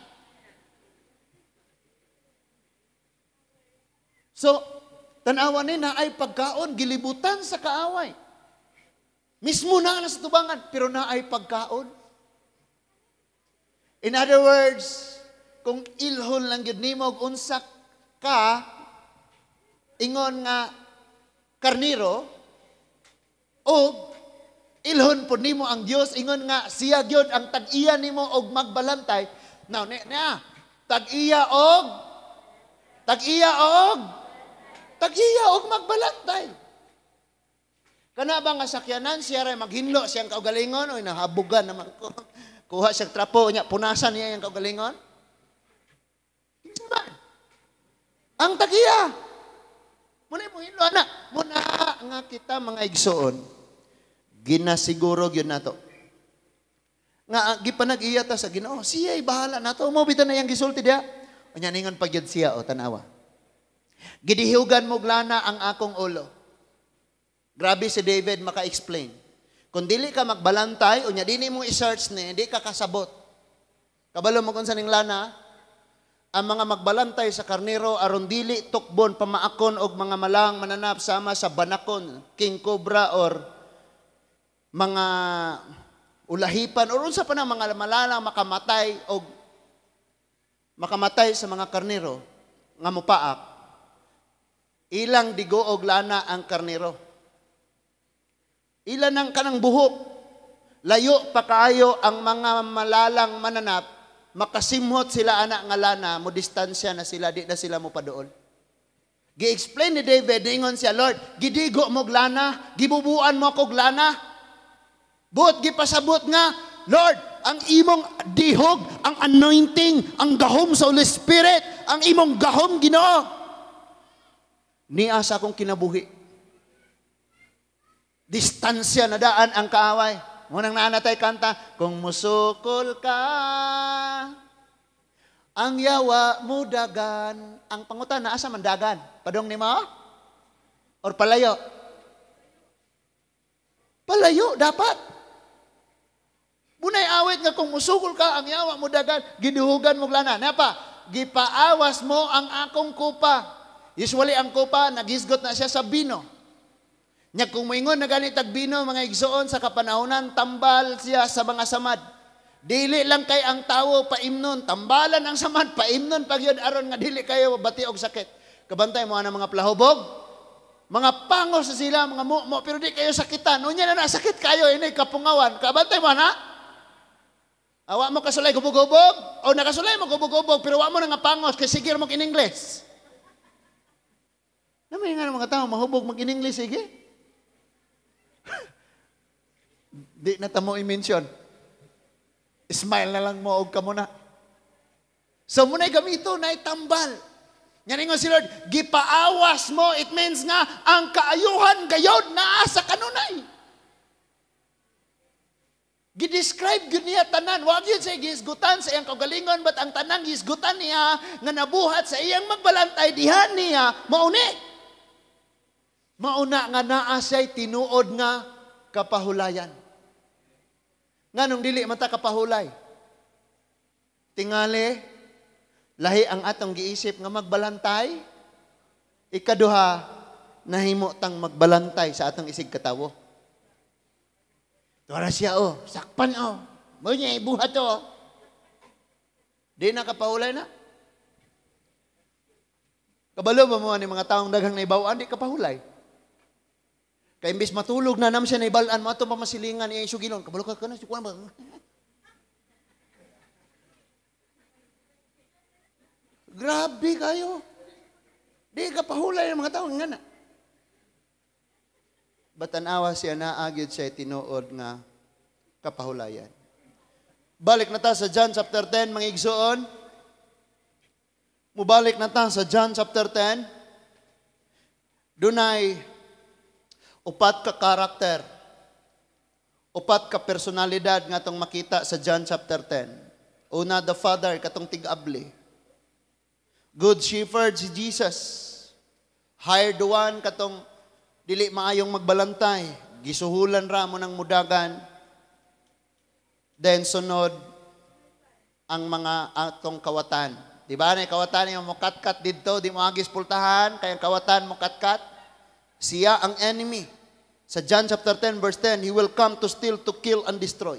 S1: So, tanawa ni na ay pagkaon, gilibutan sa kaaway. Mismo na sa tubangan, pero na ay pagkaon. In other words, kung ilhon lang gyud nimo og unsa ka, ingon nga karniro, og ilhon po nimo ang Dios, ingon nga siya gyud ang tag-iya nimo og magbalantay. Now, ni, na, tag-iya og tag-iya og tag-iya og magbalantay. Kana ba nga sakyanan siya ray maghinlo siyang kaugalingon, oy nahabugan naman ko. Kuha siyang trapo niya, punasan niya yung kaugalingon. Kinsa man? Ang tag-iya. Muna mo hinlo ana, muna nga kita mga igsoon. Ginasiguro gyud nato. Nga gipanag-iya ta sa Ginoo, siya'y bahala nato. Mo bitan na iyang gisulti diha. Unya ningon pa gyud siya o tan-awa. "Gidihugan mo lana ang akong ulo." Grabe si David maka-explain. Kung dili ka magbalantay, unya dili mo i-search ni, hindi ka kasabot. Kabalo mo kung sa ning lana, ang mga magbalantay sa karnero aron dili tukbon pamaakon og mga malang mananap sama sa banakon, king cobra or mga ulahipan or unsa pa na mga malalang makamatay og makamatay sa mga karnero nga mopaak. Ilang digo og lana ang karnero. Ilan ang kanang buhok. Layo pa kaayo ang mga malalang mananap, makasimhot sila ana nga lana, mo distansya na sila, di na sila mo paduol. Gi-explain ni David, ningon siya, "Lord, gidigo mo lana, gibubuan mo akog lana." Buot gipasabot nga, Lord, ang imong dihog, ang anointing, ang gahom sa Holy Spirit, ang imong gahom, Ginoo, niya sa akong kinabuhi. Distansya na daan ang kaaway. Munang naanatay kanta, "Kung musukol ka, ang yawa mudagan." Ang pangutan, naasa man dagan? Padong ni mo? Or palayo? Palayo, dapat. Munay awit nga kung musukol ka, ang yawa mudagan, giduhugan mo lana. Napa? "Gipaawas mo ang akong kupa." Usually ang kupa, nagisgot na siya sa bino. Nya kung moingon na ganit ag bino, mga igsoon, sa kapanahonan, tambal siya sa mga samad. Dili lang kay ang tawo paimnon, tambalan ang samad, paimnon pag yun aron nga dili kayo bati og sakit. Kabantay mo ang mga plahubog, Mga pangos na sila, mga mo, pero di kayo sakitan. Unya na nasakit kayo, ini kapungawan. Kabantay mo na? Awa mo kasulay gubog-gubog? O nakasulay mo gubog-gubog, pero wa mo na nga pangos, kay sige mo in English. Namay nga ng mga tao, mahubog mag in English, sige. Di na tamo i-mention. Smile na lang mo og kamo na. So muna'y gamito, na'y tambal. Nga si Lord, gipaawas mo, it means nga, ang kaayuhan gayod naa sa kanunay. Gidescribe gyud niya tanan. Wa gyud siya gihisgutan sa iyang kaugalingon, but ang tanang gihisgutan niya nga nabuhat sa iyang magbalantay diha niya, mauni. Mauna nga naa siya'y tinuod nga kapahulayan. Nganong dili man ta kapahulay? Tingali, lahi ang atong giisip nga magbalantay. Ikaduha, nahimo tang magbalantay sa atong isig katawo. Tuwara siya oh, sakpan oh. Mo niya ibuhat oh. Di na kapahulay na. Kabalo ba mo ni mga taong daghang naibaw-an, di kapahulay. Kay imbis matulog na nam siya naibal-an mo ato pamasilingan niya isugilon. Kabalo ka kana si kuan ba? Grabe kayo. Di ka pahulay ng mga tao nga na. Batanawa siya naagyod siya tinuod nga kapahulayan. Balik na ta sa John chapter 10, mga igsoon. Mubalik na ta sa John chapter 10. Dunay upat ka karakter, upat ka personalidad nga atong makita sa John chapter 10. Una, the Father, katong tig-abli. Good Shepherd, si Jesus. Hired one, katong dili maayong magbalantay. Gisuhulan ra mo ng mudagan. Then sunod, ang mga atong kawatan. Di ba? Nay kawatan yung mukatkat didto, di mo agis pultahan, kaya ang kawatan mukatkat. Siya ang enemy. Sa John chapter 10 verse 10, he will come to steal, to kill, and destroy.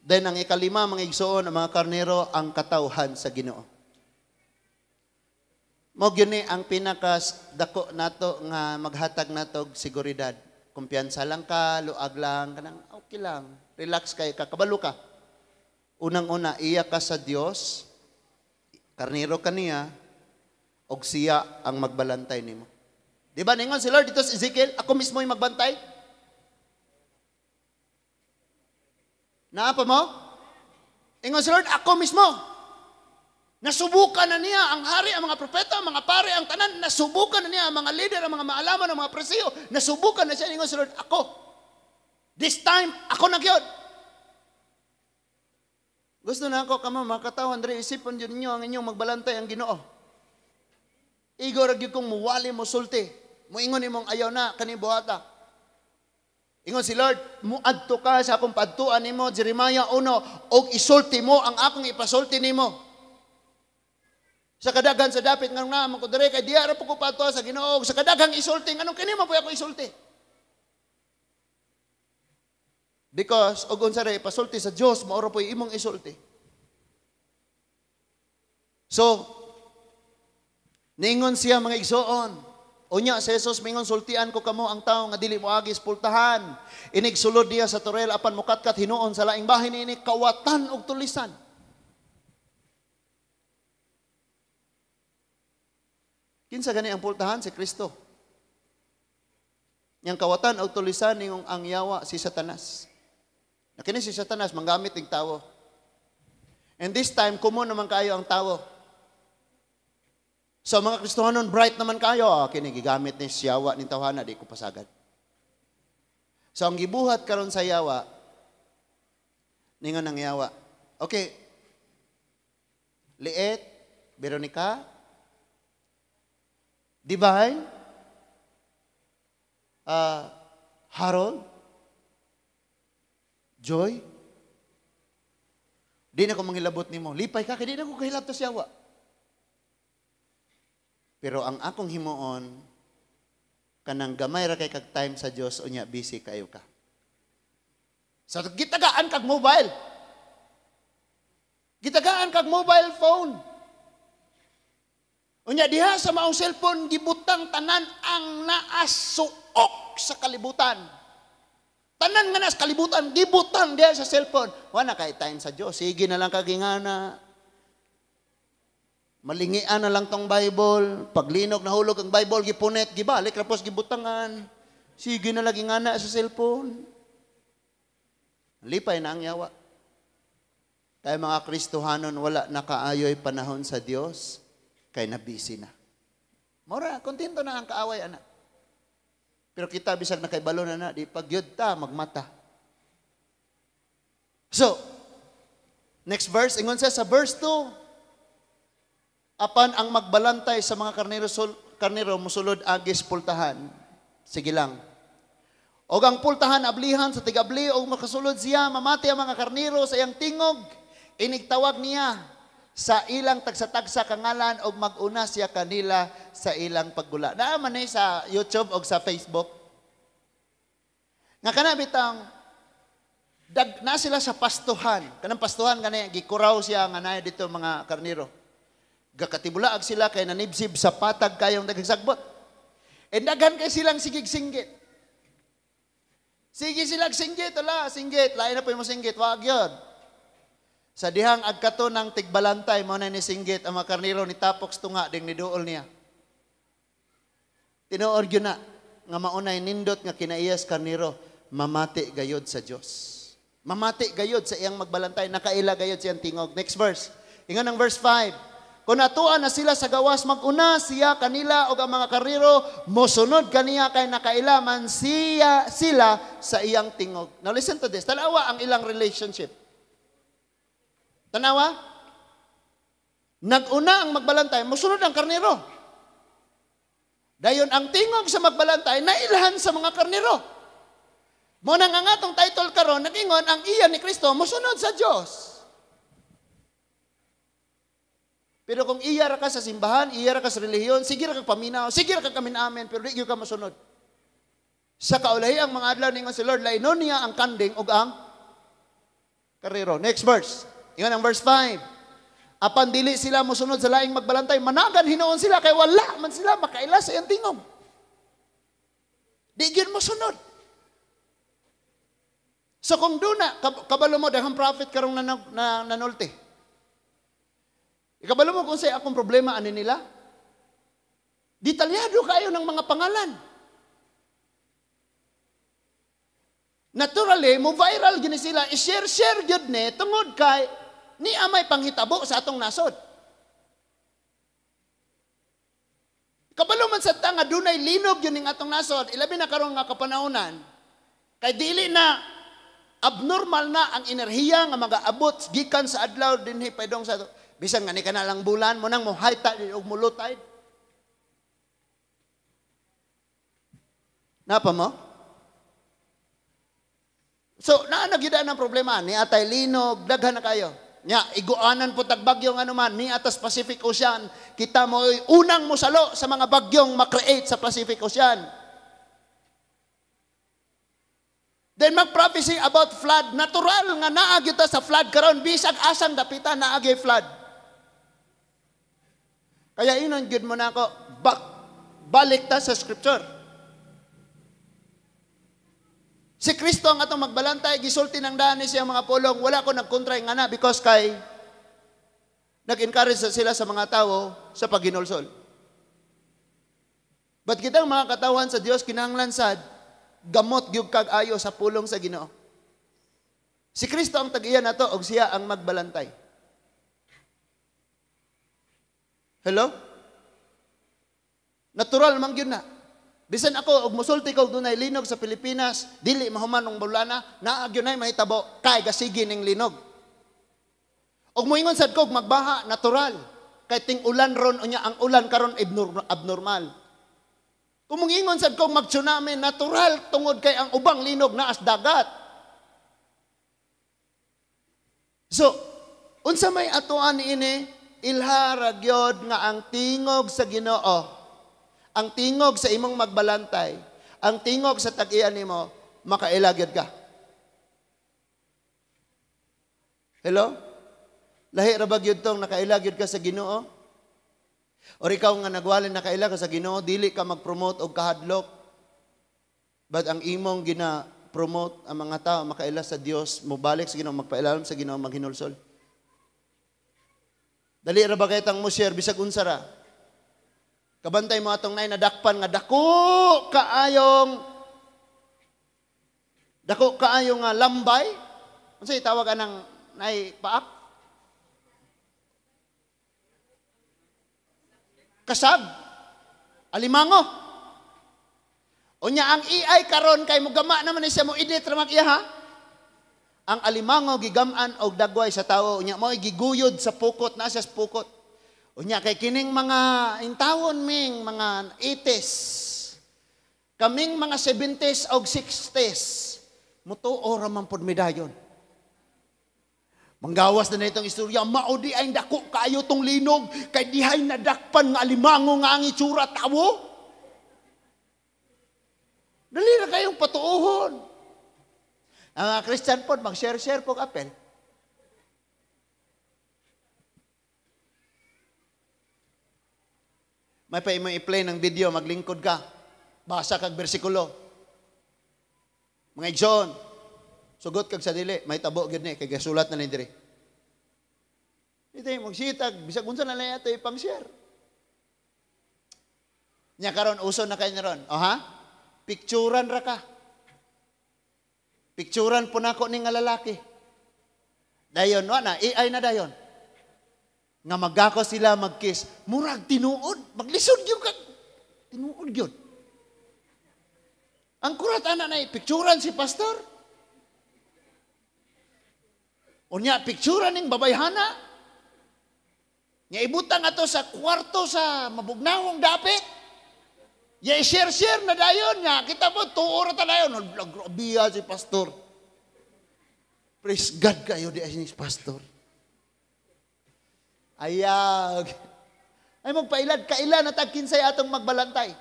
S1: Then ang ikalima, mga igsoon, ang mga karnero, ang katawhan sa Ginoo. Mao gyud ni ang pinakas dako nato nga maghatag nato og seguridad. Kumpiyansa lang ka, luag lang, kanang okay lang, relax kay ka, kabalo ka. Unang-una, iya ka sa Dios, karnero ka niya, og siya ang magbalantay nimo. Di ba ningon si Lord dito sa Ezekiel, ako mismo yung magbantay? Naa pa mo? Ingon si Lord, ako mismo. Nasubukan na niya ang hari, ang mga propeta, ang mga pare, ang tanan. Nasubukan na niya ang mga leader, ang mga maalaman, ang mga presiyo. Nasubukan na siya. Ingon si Lord, ako. This time, ako na gyud. Gusto na ako kamo mga katawan, dre isipon jud ninyo ang inyong magbalantay ang Ginoo. Igo ra gyud kung muwali mo sulti. Muingon imong ayaw na kani buhata. Ingon si Lord, muadto ka sa akong padtuan nimo, Jeremiah 1, og isulti mo ang akong ipasulti nimo. Sa kadagan sa dapit nganong naa man ko diri kay diha ra po ko padtuan sa Ginoo, sa kadaghang isulti nganong kini man po ako isulti. Because og unsa ra ipasulti sa Dios, mao ra po imong isulti. So, ningon siya mga igsoon. Unya si Jesus mingon, sultian ko kamo ang tawo nga dili moagi pultahan. Inig sulod diya sa torel apan mukatkat hinuon sa laing bahin ini kawatan og tulisan. Kinsa gani ang pultahan? Si Kristo. Yang kawatan og tulisan ningong ang yawa si Satanas. Na kini si Satanas manggamit ning tawo. And this time kumo naman kayo ang tawo. So mga Kristohanon, bright naman kayo. Kini gigamit ni siyawa ning tawhana, di ko pasagad. So ang gibuhat karon sa yawa, ningon ang yawa. Okay. Liit, Veronica, Divine, Harold, Joy, di na ko manghilabot nimo. Lipay ka, kay di na ko kahilabot sa yawa. Pero ang akong himuon, kanang gamay ra kay kag time sa Dios, unya busy kayo ka. So gitagaan kag mobile. Gitagaan kag mobile phone. Unya diha sa maong cellphone gibutang tanan ang naasuok sa kalibutan. Tanan nga nas kalibutan gibutang diha sa cellphone. Wala kay time sa Dios. Sige na lang kagingana. Malingian na lang tong Bible. Paglinog nahulog ang Bible, gipunit, gibalik, tapos gibutangan. Sige na lagi ngana sa cellphone. Lipay na ang yawa. Kaya mga Kristohanon, wala nakaayoy panahon sa Dios, kay nabisi na. Mora, kontento na ang kaaway, anak. Pero kita, bisag nakaibalo na na, di pagyud ta, magmata. So, next verse, ingon siya sa verse 2, apan ang magbalantay sa mga karnero, karnero musulod agis pultahan. Sige lang. Og ang pultahan ablihan sa tigabli og makasulod siya, mamati ang mga karnero sa iyang tingog. Inigtawag niya sa ilang tagsa-tagsa kangalan og mag-una siya kanila sa ilang paggula. Naa man ni sa YouTube og sa Facebook. Nga kana bitang dag na sila sa pastuhan. Kanang pastuhan kani gikuraw siya nga naa dito mga karnero. Gakatibulaag sila kay nanibsib sa patag kayong nagsagbot. E daghan kay silang sigig singgit. Sige silang singgit, ala, singgit. Lain na po yung singgit, wag yun. Sa dihang agkato ng tigbalantay, mo na ni singgit, ang mga karnero ni tapok tunga, ding niduol niya. Tinuod yun na, nga maunay nindot nga kinaiyas karnero, mamati gayod sa Dios. Mamati gayod sa iyang magbalantay, nakaila gayod siyang tingog. Next verse. Ingon ang verse 5. Kung natuan na sila sa gawas, maguna siya kanila o ang mga karnero, mosunod kaniya kay nakailaman siya, sila sa iyang tingog. Now listen to this. Tanawa ang ilang relationship. Tanawa? Naguna ang magbalantay, mosunod ang karnero. Dayon ang tingog sa magbalantay, nailhan sa mga karnero. Mo nang ang atong title karon nagingon ang iya ni Kristo mosunod sa Dios. Pero kung iya ra ka sa simbahan, iya ra ka sa relihiyon, sige ra ka paminaw, sige ra ka kamin-amin, pero di gyud ka mosunod. Sa kaulahi ang mga adlaw ningon si Lord, lainon niya ang kanding ug ang karnero. Next verse. Ingon ang verse 5. Apan dili sila mosunod sa laing magbalantay, managan hinuon sila kay wala man sila makaila sa iyang tingog. Di gyud mosunod. So kung duna, kabalo mo, daghang prophet karong nanulti. Ikabalo mo kung sa'yo akong problema, ano nila? Detalyado kayo ng mga pangalan. Naturally, mo viral gini sila, i-share-share gyud ni, tungod kay ni amay panghitabo sa atong nasod. Kabalo man sa ta nga dunay linog yun ning atong nasod, ilabi na karon nga kapanahonan, kay dili na abnormal na ang enerhiya nga magaabot gikan sa adlaw dinhi paidong sa bisan nga ni kana lang bulan mo nang mo high tide og mo low tide. Napa mo? So naa na gyud ang problema ni atay linog daghan na kayo. Nya iguanan po tag bagyo nga anuman ni atas Pacific Ocean, kita mo unang mosalo sa mga bagyong ma-create sa Pacific Ocean. Then mag-prophecy about flood, natural nga naa gyud ta sa flood karon bisag asang dapita naa gyud flood. Kaya inon gyud mo na ako, balik ta sa scripture. Si Kristo ang atong magbalantay, gisulti ng daan ni siyang mga pulong, wala ko nagkontray nga na because kay nag-encourage sila sa mga tao sa paghinulsol. But kitang mga katawan sa Dios kinahanglan sad gamot gyud kag ayo sa pulong sa Ginoo. Si Kristo ang tag-iya nato og siya ang magbalantay. Hello? Natural man gyud na. Bisan ako og mosulti ko dunay linog sa Pilipinas, dili mahuman og bulana, naa gyud nay mahitabo kay gasigi ning linog. Og moingon sad ko og magbaha natural kay ting-ulan ron unya ang ulan karon abnormal. Kung moingon sad ko og mag-tsunami natural tungod kay ang ubang linog naas dagat. So, unsa may atuan niini? Ilha ra gyud nga ang tingog sa Ginoo, ang tingog sa imong magbalantay, ang tingog sa tag-iya nimo, makaila gyud ka. Hello? Lahi ra ba gyud tong nakaila gyud ka sa Ginoo? Or ikaw nga nagwali na kaila ka sa Ginoo, dili ka mag-promote og kahadlok. But ang imong gina-promote ang mga tao makaila sa Dios, mobalik sa Ginoo, magpailalom sa Ginoo, maghinulsol. Dali ra ba kay tang mo share bisag unsa ra? Kabantay mo atong nay nadakpan nga dako kaayong nga lambay. Unsa tawag anang nay paak? Kasag. Alimango. Unya ang AI karon kay mugama naman ni siya, mo edit ra iya ha. Ang alimango gigam-an og dagway sa tawo, unya mo giguyod sa pukot na siya sa pukot. Unya kay kining mga intawon ming mga 80s, kaming mga 70s og 60s, mutuo ra man pod mi dayon. Manggawas na na itong istorya, mao di ay dako kaayo tong linog, kay dihay nadakpan nga alimango nga ang itsura tawo. Dali na kayong patuuhon. Ang mga Christian po, mag-share-share po apel. May pa imo i-play ng video, maglingkod ka. Basa kag bersikulo. Mga igsoon, sugot kag sa dili, may tabo gyud ni kay gasulat na ni diri. Ito magsitag, bisag unsa na lang ato ipang-share. Nya karon uso na kay ron. O ha? Picturan ra ka. Picturan po nako ni nga lalaki. Dayon wa na, AI na dayon. Nga magako sila magkiss, murag tinuod, maglisod gyud ka. Tinuod gyud. Ang kurat ana na picturan si pastor. Unya picturan ning babayhana. Nya ibutang ato sa kwarto sa mabugnawong dapit. Ya i-share-share na dayon nya. Kita mo tuo ra ta dayon. Grabe si pastor. Praise God kayo di ay ni pastor. Ayag. Ay magpailad, kaila na tag kinsay atong magbalantay.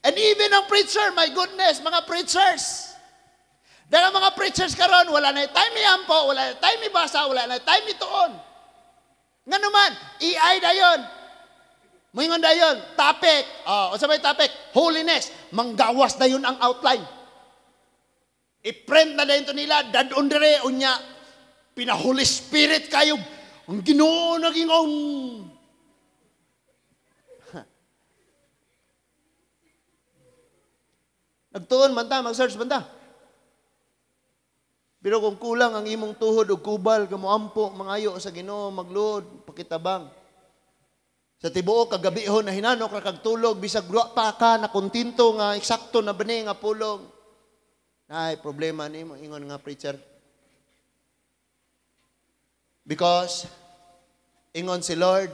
S1: And even ang preacher, my goodness, mga preachers. Dahil ang mga preachers karon, wala na time iampo, wala na time ibasa, wala na time ituon. Nga naman, AI dayon. Moingon dayon, topic. Oh, unsa may topic? Holiness. Manggawas dayon ang outline. I-print na dayon to nila, dadon dire unya pina Holy Spirit kayo. Ang Ginoo naging. Nagtuon man ta, mag-search man ta. Pero kung kulang ang imong tuhod o kubal, kamuampo, mangayo sa Ginoo, magluod, pakitabang. Sa tibuok kagabihon na hinanok ra kag tulog, bisag wa pa ka na kontento nga eksakto na bani nga pulong. Ay, problema nimo ingon nga preacher. Because ingon si Lord,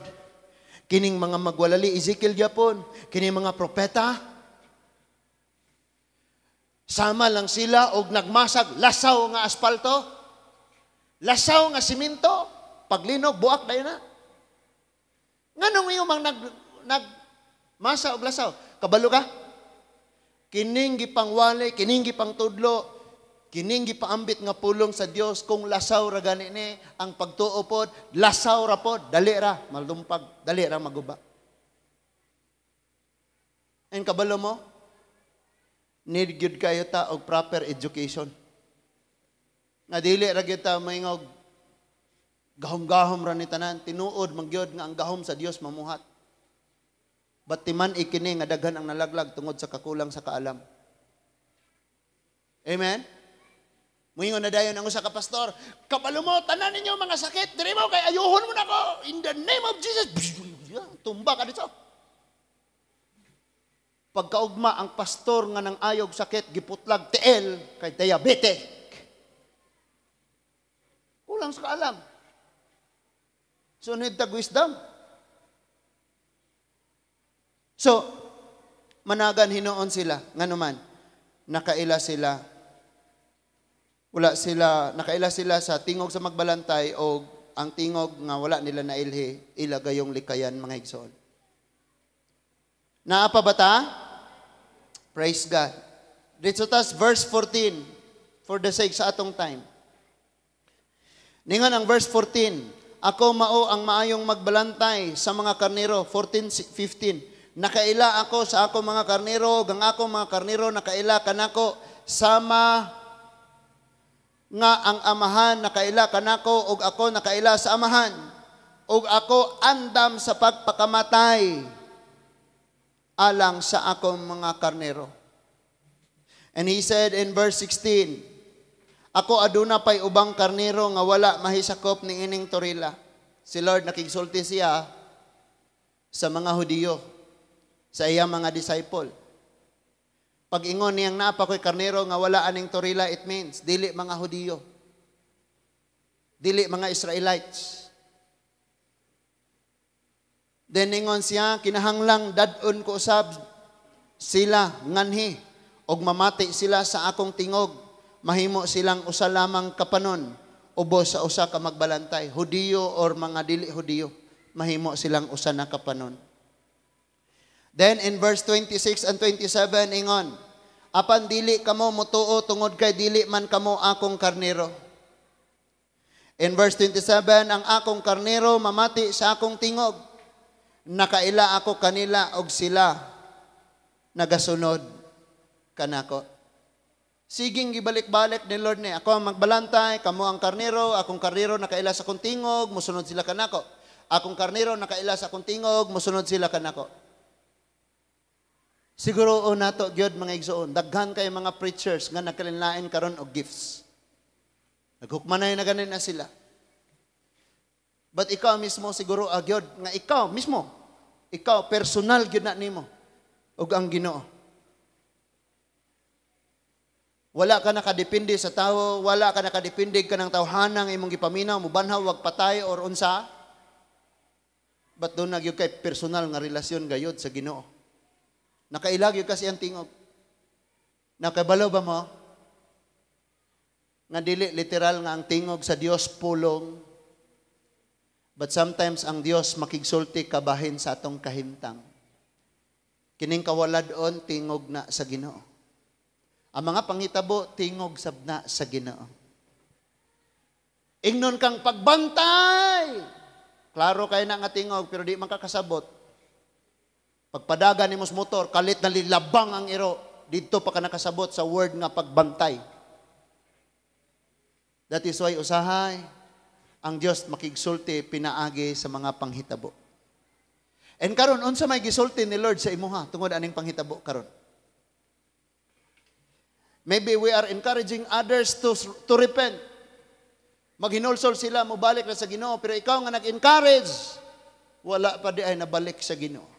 S1: kining mga magwalali, Ezekiel gyapon, kining mga propeta, sama lang sila og nagmasag lasaw nga asfalto, lasaw nga simento, paglinog buak dayon na. Nganong iyo mang nagmasa og lasaw? Kabalo ka? Kining gipangwali, kining gipangtudlo, kining gipaambit nga pulong sa Dios kung lasaw ra gani ni ang pagtuo pod, lasaw ra pod, dali ra malumpag, dali ra maguba. And kabalo mo, need gyud kayo ta og proper education. Nga dili ra gyud ta maingog gahom-gahom ra ni tanan, tinuod man gyud nga ang gahom sa Dios mamuhat. But timan ikini nga daghan ang nalaglag tungod sa kakulang sa kaalam. Amen? Muingon na dayon ang usa ka pastor, kabalo mo, tanan ninyo mga sakit, diri mo kay ayuhon mo nako in the name of Jesus. Tumba ka dito. Pagkaugma ang pastor nga nang ayog sakit, giputlag tiil kay diabetic. Kulang sa kaalam. So need tag wisdom. So, managan hinuon sila, nganuman, nakaila sila. Wala sila, nakaila sila sa tingog sa magbalantay o ang tingog nga wala nila nailhi, ila gayong likayan mga igsoon. Naa pa ba ta? Praise God. Dito tas verse 14 for the sake sa atong time. Ningon ang verse 14, Ako mao ang maayong magbalantay sa mga karnero. 14:15. Nakaila ako sa ako mga karnero, ug ang ako mga karnero nakaila kanako, sama nga ang Amahan nakaila kanako ug ako nakaila sa Amahan. Ug ako andam sa pagpakamatay alang sa akong mga karnero. And he said in verse 16, "Ako aduna pay ubang karnero nga wala mahisakop ni ining torila." Si Lord nakigsulti siya sa mga Hudiyo, sa iyang mga disciple. Pag ingon niyang naa pa ko'y karnero nga wala aning torila, it means dili mga Hudiyo. Dili mga Israelites. Then ingon siya, "Kinahanglang dad-on ko usab sila nganhi og mamati sila sa akong tingog, mahimo silang usa lamang kapanon ubos sa usa ka magbalantay." Hudiyo or mga dili Hudiyo, mahimo silang usa na kapanon. Then in verse 26 and 27 ingon, "Apan dili kamo mutuo tungod kay dili man kamo akong karnero." In verse 27, "Ang akong karnero mamati sa akong tingog. Nakaila ako kanila og sila nagasunod kanako." Siging gibalik-balik ni Lord ni, ako ang magbalantay, kamo ang karnero, akong karnero nakaila sa akong tingog, musunod sila kanako. Akong karnero nakaila sa akong tingog, musunod sila kanako. Siguro o nato gyud, mga igsoon, daghan kay mga preachers nga nakalinlain karon og gifts. Naghukmanay na ganin na sila. But ikaw mismo, siguro agyod nga ikaw mismo, ikaw personal gyud na nimo ug ang Ginoo. Wala ka nakadepende sa tao, wala ka nakadepende ka ng tawhanang imong gipaminaw, mubanhaw wag patay or unsa. But duna gyud kay personal nga relasyon gayod sa Ginoo. Nakaila gyud kasi ang tingog. Nakabalo ba mo nga dili literal nga ang tingog sa Dios pulong? But sometimes ang Dios makigsulti kabahin sa atong kahimtang. Kining kawalad-on, tingog na sa Ginoo. Ang mga panghitabo, tingog sab na sa Ginoo. Ingnon kang pagbantay. Klaro kay na nga tingog pero di man ka kasabot. Pagpadagan nimo sa motor, kalit na lilabang ang iro. Didto pa ka nakasabot sa word nga pagbantay. That is why usahay ang Dios makigsulti pinaagi sa mga panghitabo. And karon, unsa may gisulti ni Lord sa imuha tungod aning panghitabo karon? Maybe we are encouraging others to repent. Maghinulsol sila, mobalik na sa Ginoo, pero ikaw nga nag-encourage, wala pa di ay nabalik sa Ginoo.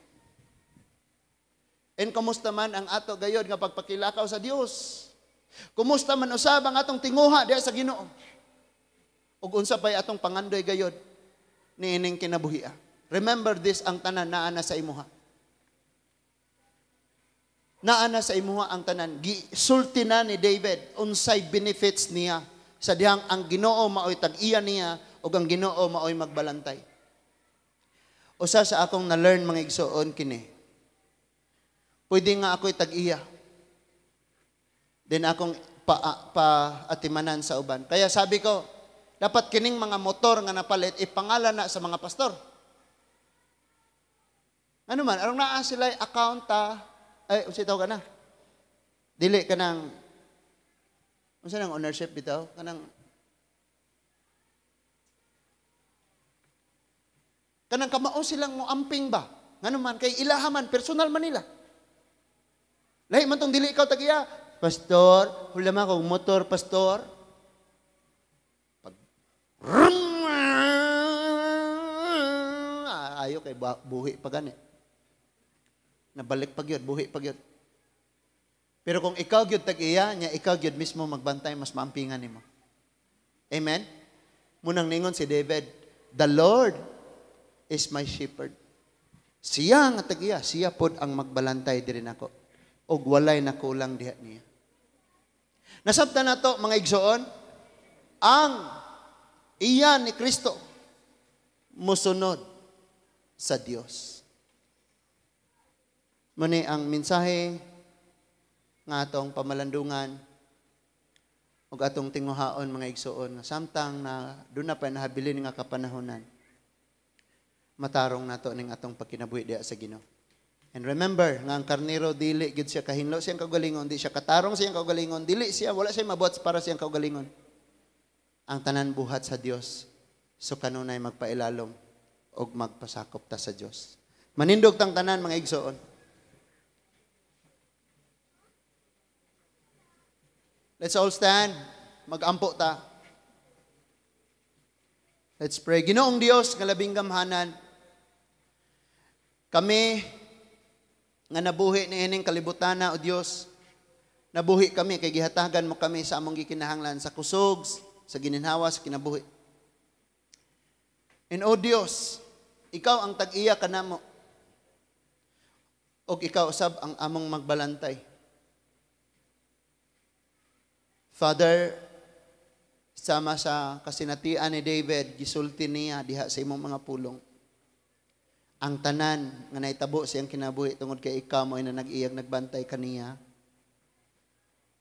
S1: And kumusta man ang ato gayod nga pagpakilakaw sa Dios? Kumusta man usab ang atong tinguha diha sa Ginoo? Ug unsa pay atong pangandoy gayod niining kinabuhia? Remember this, ang tanan naa na sa imuha. Naa na sa imuha ang tanan. Gisulti na ni David unsay benefits niya sa dihang ang Ginoo maoy tag-iya niya ug ang Ginoo maoy magbalantay. Usa sa akong na-learn, mga igsoon, kini. Pwede nga ako'y tag-iya. Then akong pa-atimanan sa uban. Kaya sabi ko, dapat kining mga motor nga napalit, ipangalan na sa mga pastor. Ano man, arong naa sila account ta, ay, unsa tawag ka na? Dili ka ng, unsa nang ownership bitaw? Kanang kamao silang moamping ba? Ngano man, kay ilaha man, personal man nila. Lahi man tong dili ikaw tagiya. "Pastor, hula man akong motor, pastor." Pag, ayo kay buhi pa gani. Nabalik pa gyud, buhi pa gyud. Pero kung ikaw gyud tag-iya, nya ikaw gyud mismo magbantay, mas maampingan nimo. Amen? Munang ningon si David, "The Lord is my shepherd." Siya nga tag-iya, siya pod ang magbalantay diri nako. Og walay nakulang diha niya. Nasabtan nato, mga igsoon, ang iya ni Kristo musunod sa Dios. Muni ang mensahe nga atong pamalandungan ug atong tinguhaon, mga igsoon, nga samtang na duna pa nahabilin nga kapanahonan. Matarong nato ning atong pagkinabuhi diha sa Ginoo. And remember, nga ang karnero dili gid siya kahinlo siyang kaugalingon, di siya katarong siyang kaugalingon, dili siya, wala siya mabuhat para siyang kaugalingon. Ang tanan buhat sa Dios. So kanunay magpailalom og magpasakop ta sa Dios. Manindog tang tanan, mga igsoon. Let's all stand. Magampo ta. Let's pray. Ginoong Dios nga labing gamhanan, kami nga nabuhi niining kalibutana, o Dios, nabuhi kami kay gihatagan mo kami sa among gikinahanglan, sa kusog, sa gininhawa, sa kinabuhi. And o Dios, ikaw ang tag-iya kanamo, og ikaw usab ang among magbalantay. Father, sama sa kasinatian ni David, gisulti niya diha sa imong mga pulong, ang tanan nga nahitabo siyang kinabuhi tungod kay ikaw mo ay nag-iyag nagbantay kaniya.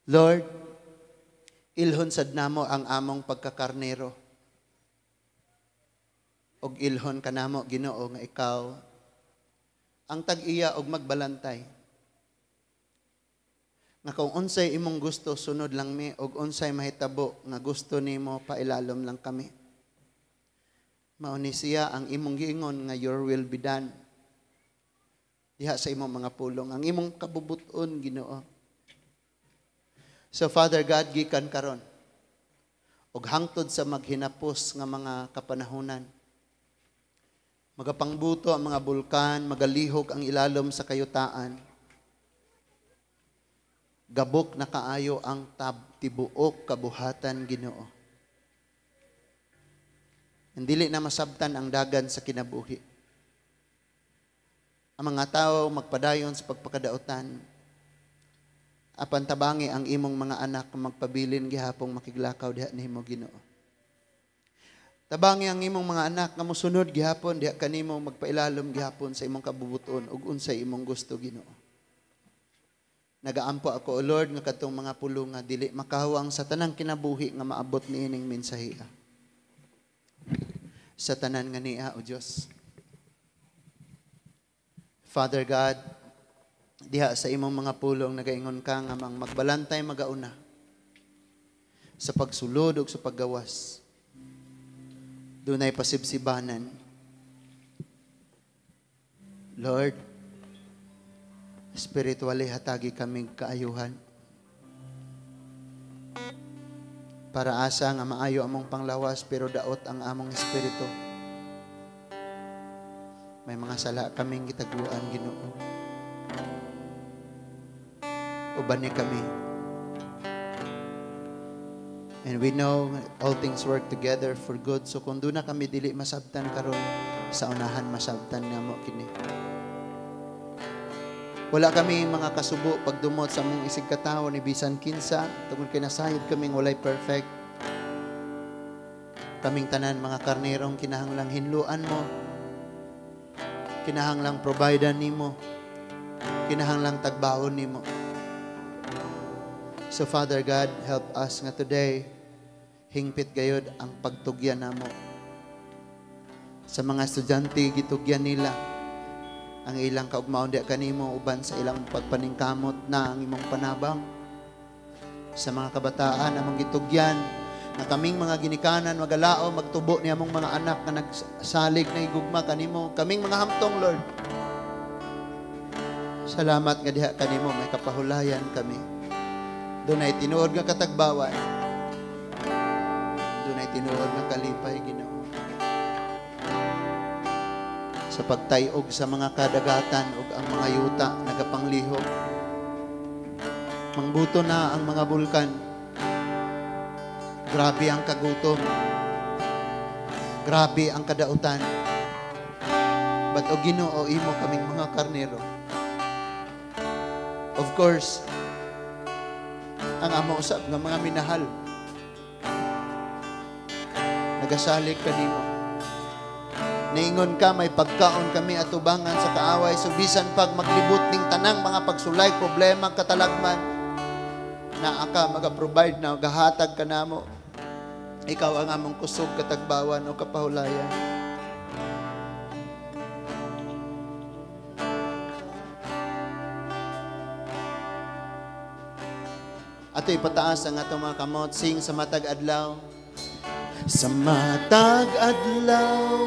S1: Lord, ilhon sad namo ang among pagkakarnero. Og ilhon kanamo, Ginoo, nga ikaw ang tag-iya og magbalantay. Nga kung unsay imong gusto, sunod lang mi, og unsay mahitabo nga gusto nimo, pailalom lang kami. Mao ni siya ang imong giingon nga your will be done. Diha sa imong mga pulong, ang imong kabubuton, Ginoo. So Father God, gikan karon og hangtod sa maghinapos nga mga kapanahunan, magapangbuto ang mga bulkan, magalihok ang ilalom sa kayutaan. Gabok na kaayo ang tibuok kabuhatan, Ginoo. Dili na masabtan ang dagan sa kinabuhi. Ang mga tao magpadayon sa pagpakadautan. Apan tabangi ang imong mga anak magpabilin gihapong makiglakaw diha nimo, Ginoo. Tabangi ang imong mga anak nga mosunod gihapon diha kanimo, magpailalom gihapon sa imong kabubuton ug unsay imong gusto, Ginoo. Nagaampo ako, O Lord, nga katong mga pulong nga dili makahawang sa tanang kinabuhi nga maabot niining mensahiya. Sa tanan nga niya, O Diyos. Father God, diha sa imong mga pulong nagaingon ka nga mang magbalantay magauna sa pagsulod ug sa paggawas. Dunay pasibsibanan. Lord, spiritually hatagi kaming kaayuhan. Para asa nga maayo among panglawas pero daot ang among espiritu. May mga sala kaming gitaguan, Ginoo. Uban ni kami. And we know all things work together for good. So kung doon na kami dili masabtan karon, sa unahan masabtan nga mo kini. Wala kami mga kasubo pagdumot sa among isig katawo ni bisan kinsa, tungod kay nasayod kaming walay perfect. Kaming tanan mga karnerong kinahanglang hinluan mo, kinahanglang providean nimo, kinahanglang tagbaon nimo. So Father God, help us nga today hingpit gayod ang pagtugyan namo. Sa mga estudyante, gitugyan nila ang ilang kaugmaon diha kanimo uban sa ilang pagpaningkamot na ang imong panabang. Sa mga kabataan among gitugyan na kaming mga ginikanan magalao magtubo ni among mga anak nga nagsalig na higugma kanimo, kaming mga hamtong, Lord. Salamat nga diha kanimo may kapahulayan kami. Dunay tinuod nga katagbawan. Dunay tinuod nga kalipay, Ginoo. Sa pagtayog sa mga kadagatan ug ang mga yuta nagapanglihok. Mangbuto na ang mga bulkan. Grabe ang kagutom. Grabe ang kadautan. But o Ginoo, imo kaming mga karnero. Of course, ang amo usab nga mga minahal nagasalig kanimo. Niingon ka, may pagkaon kami at tubangan sa kaaway. So bisan pag maglibot ning tanang mga pagsulay, problema, katalagman, naa ka maga-provide na gahatag ka namo. Ikaw ang among kusog, katagbawan o kapahulayan. Ato ipataas ang atong mga kamot, sing "Sa Matag Adlaw." Sa matag adlaw.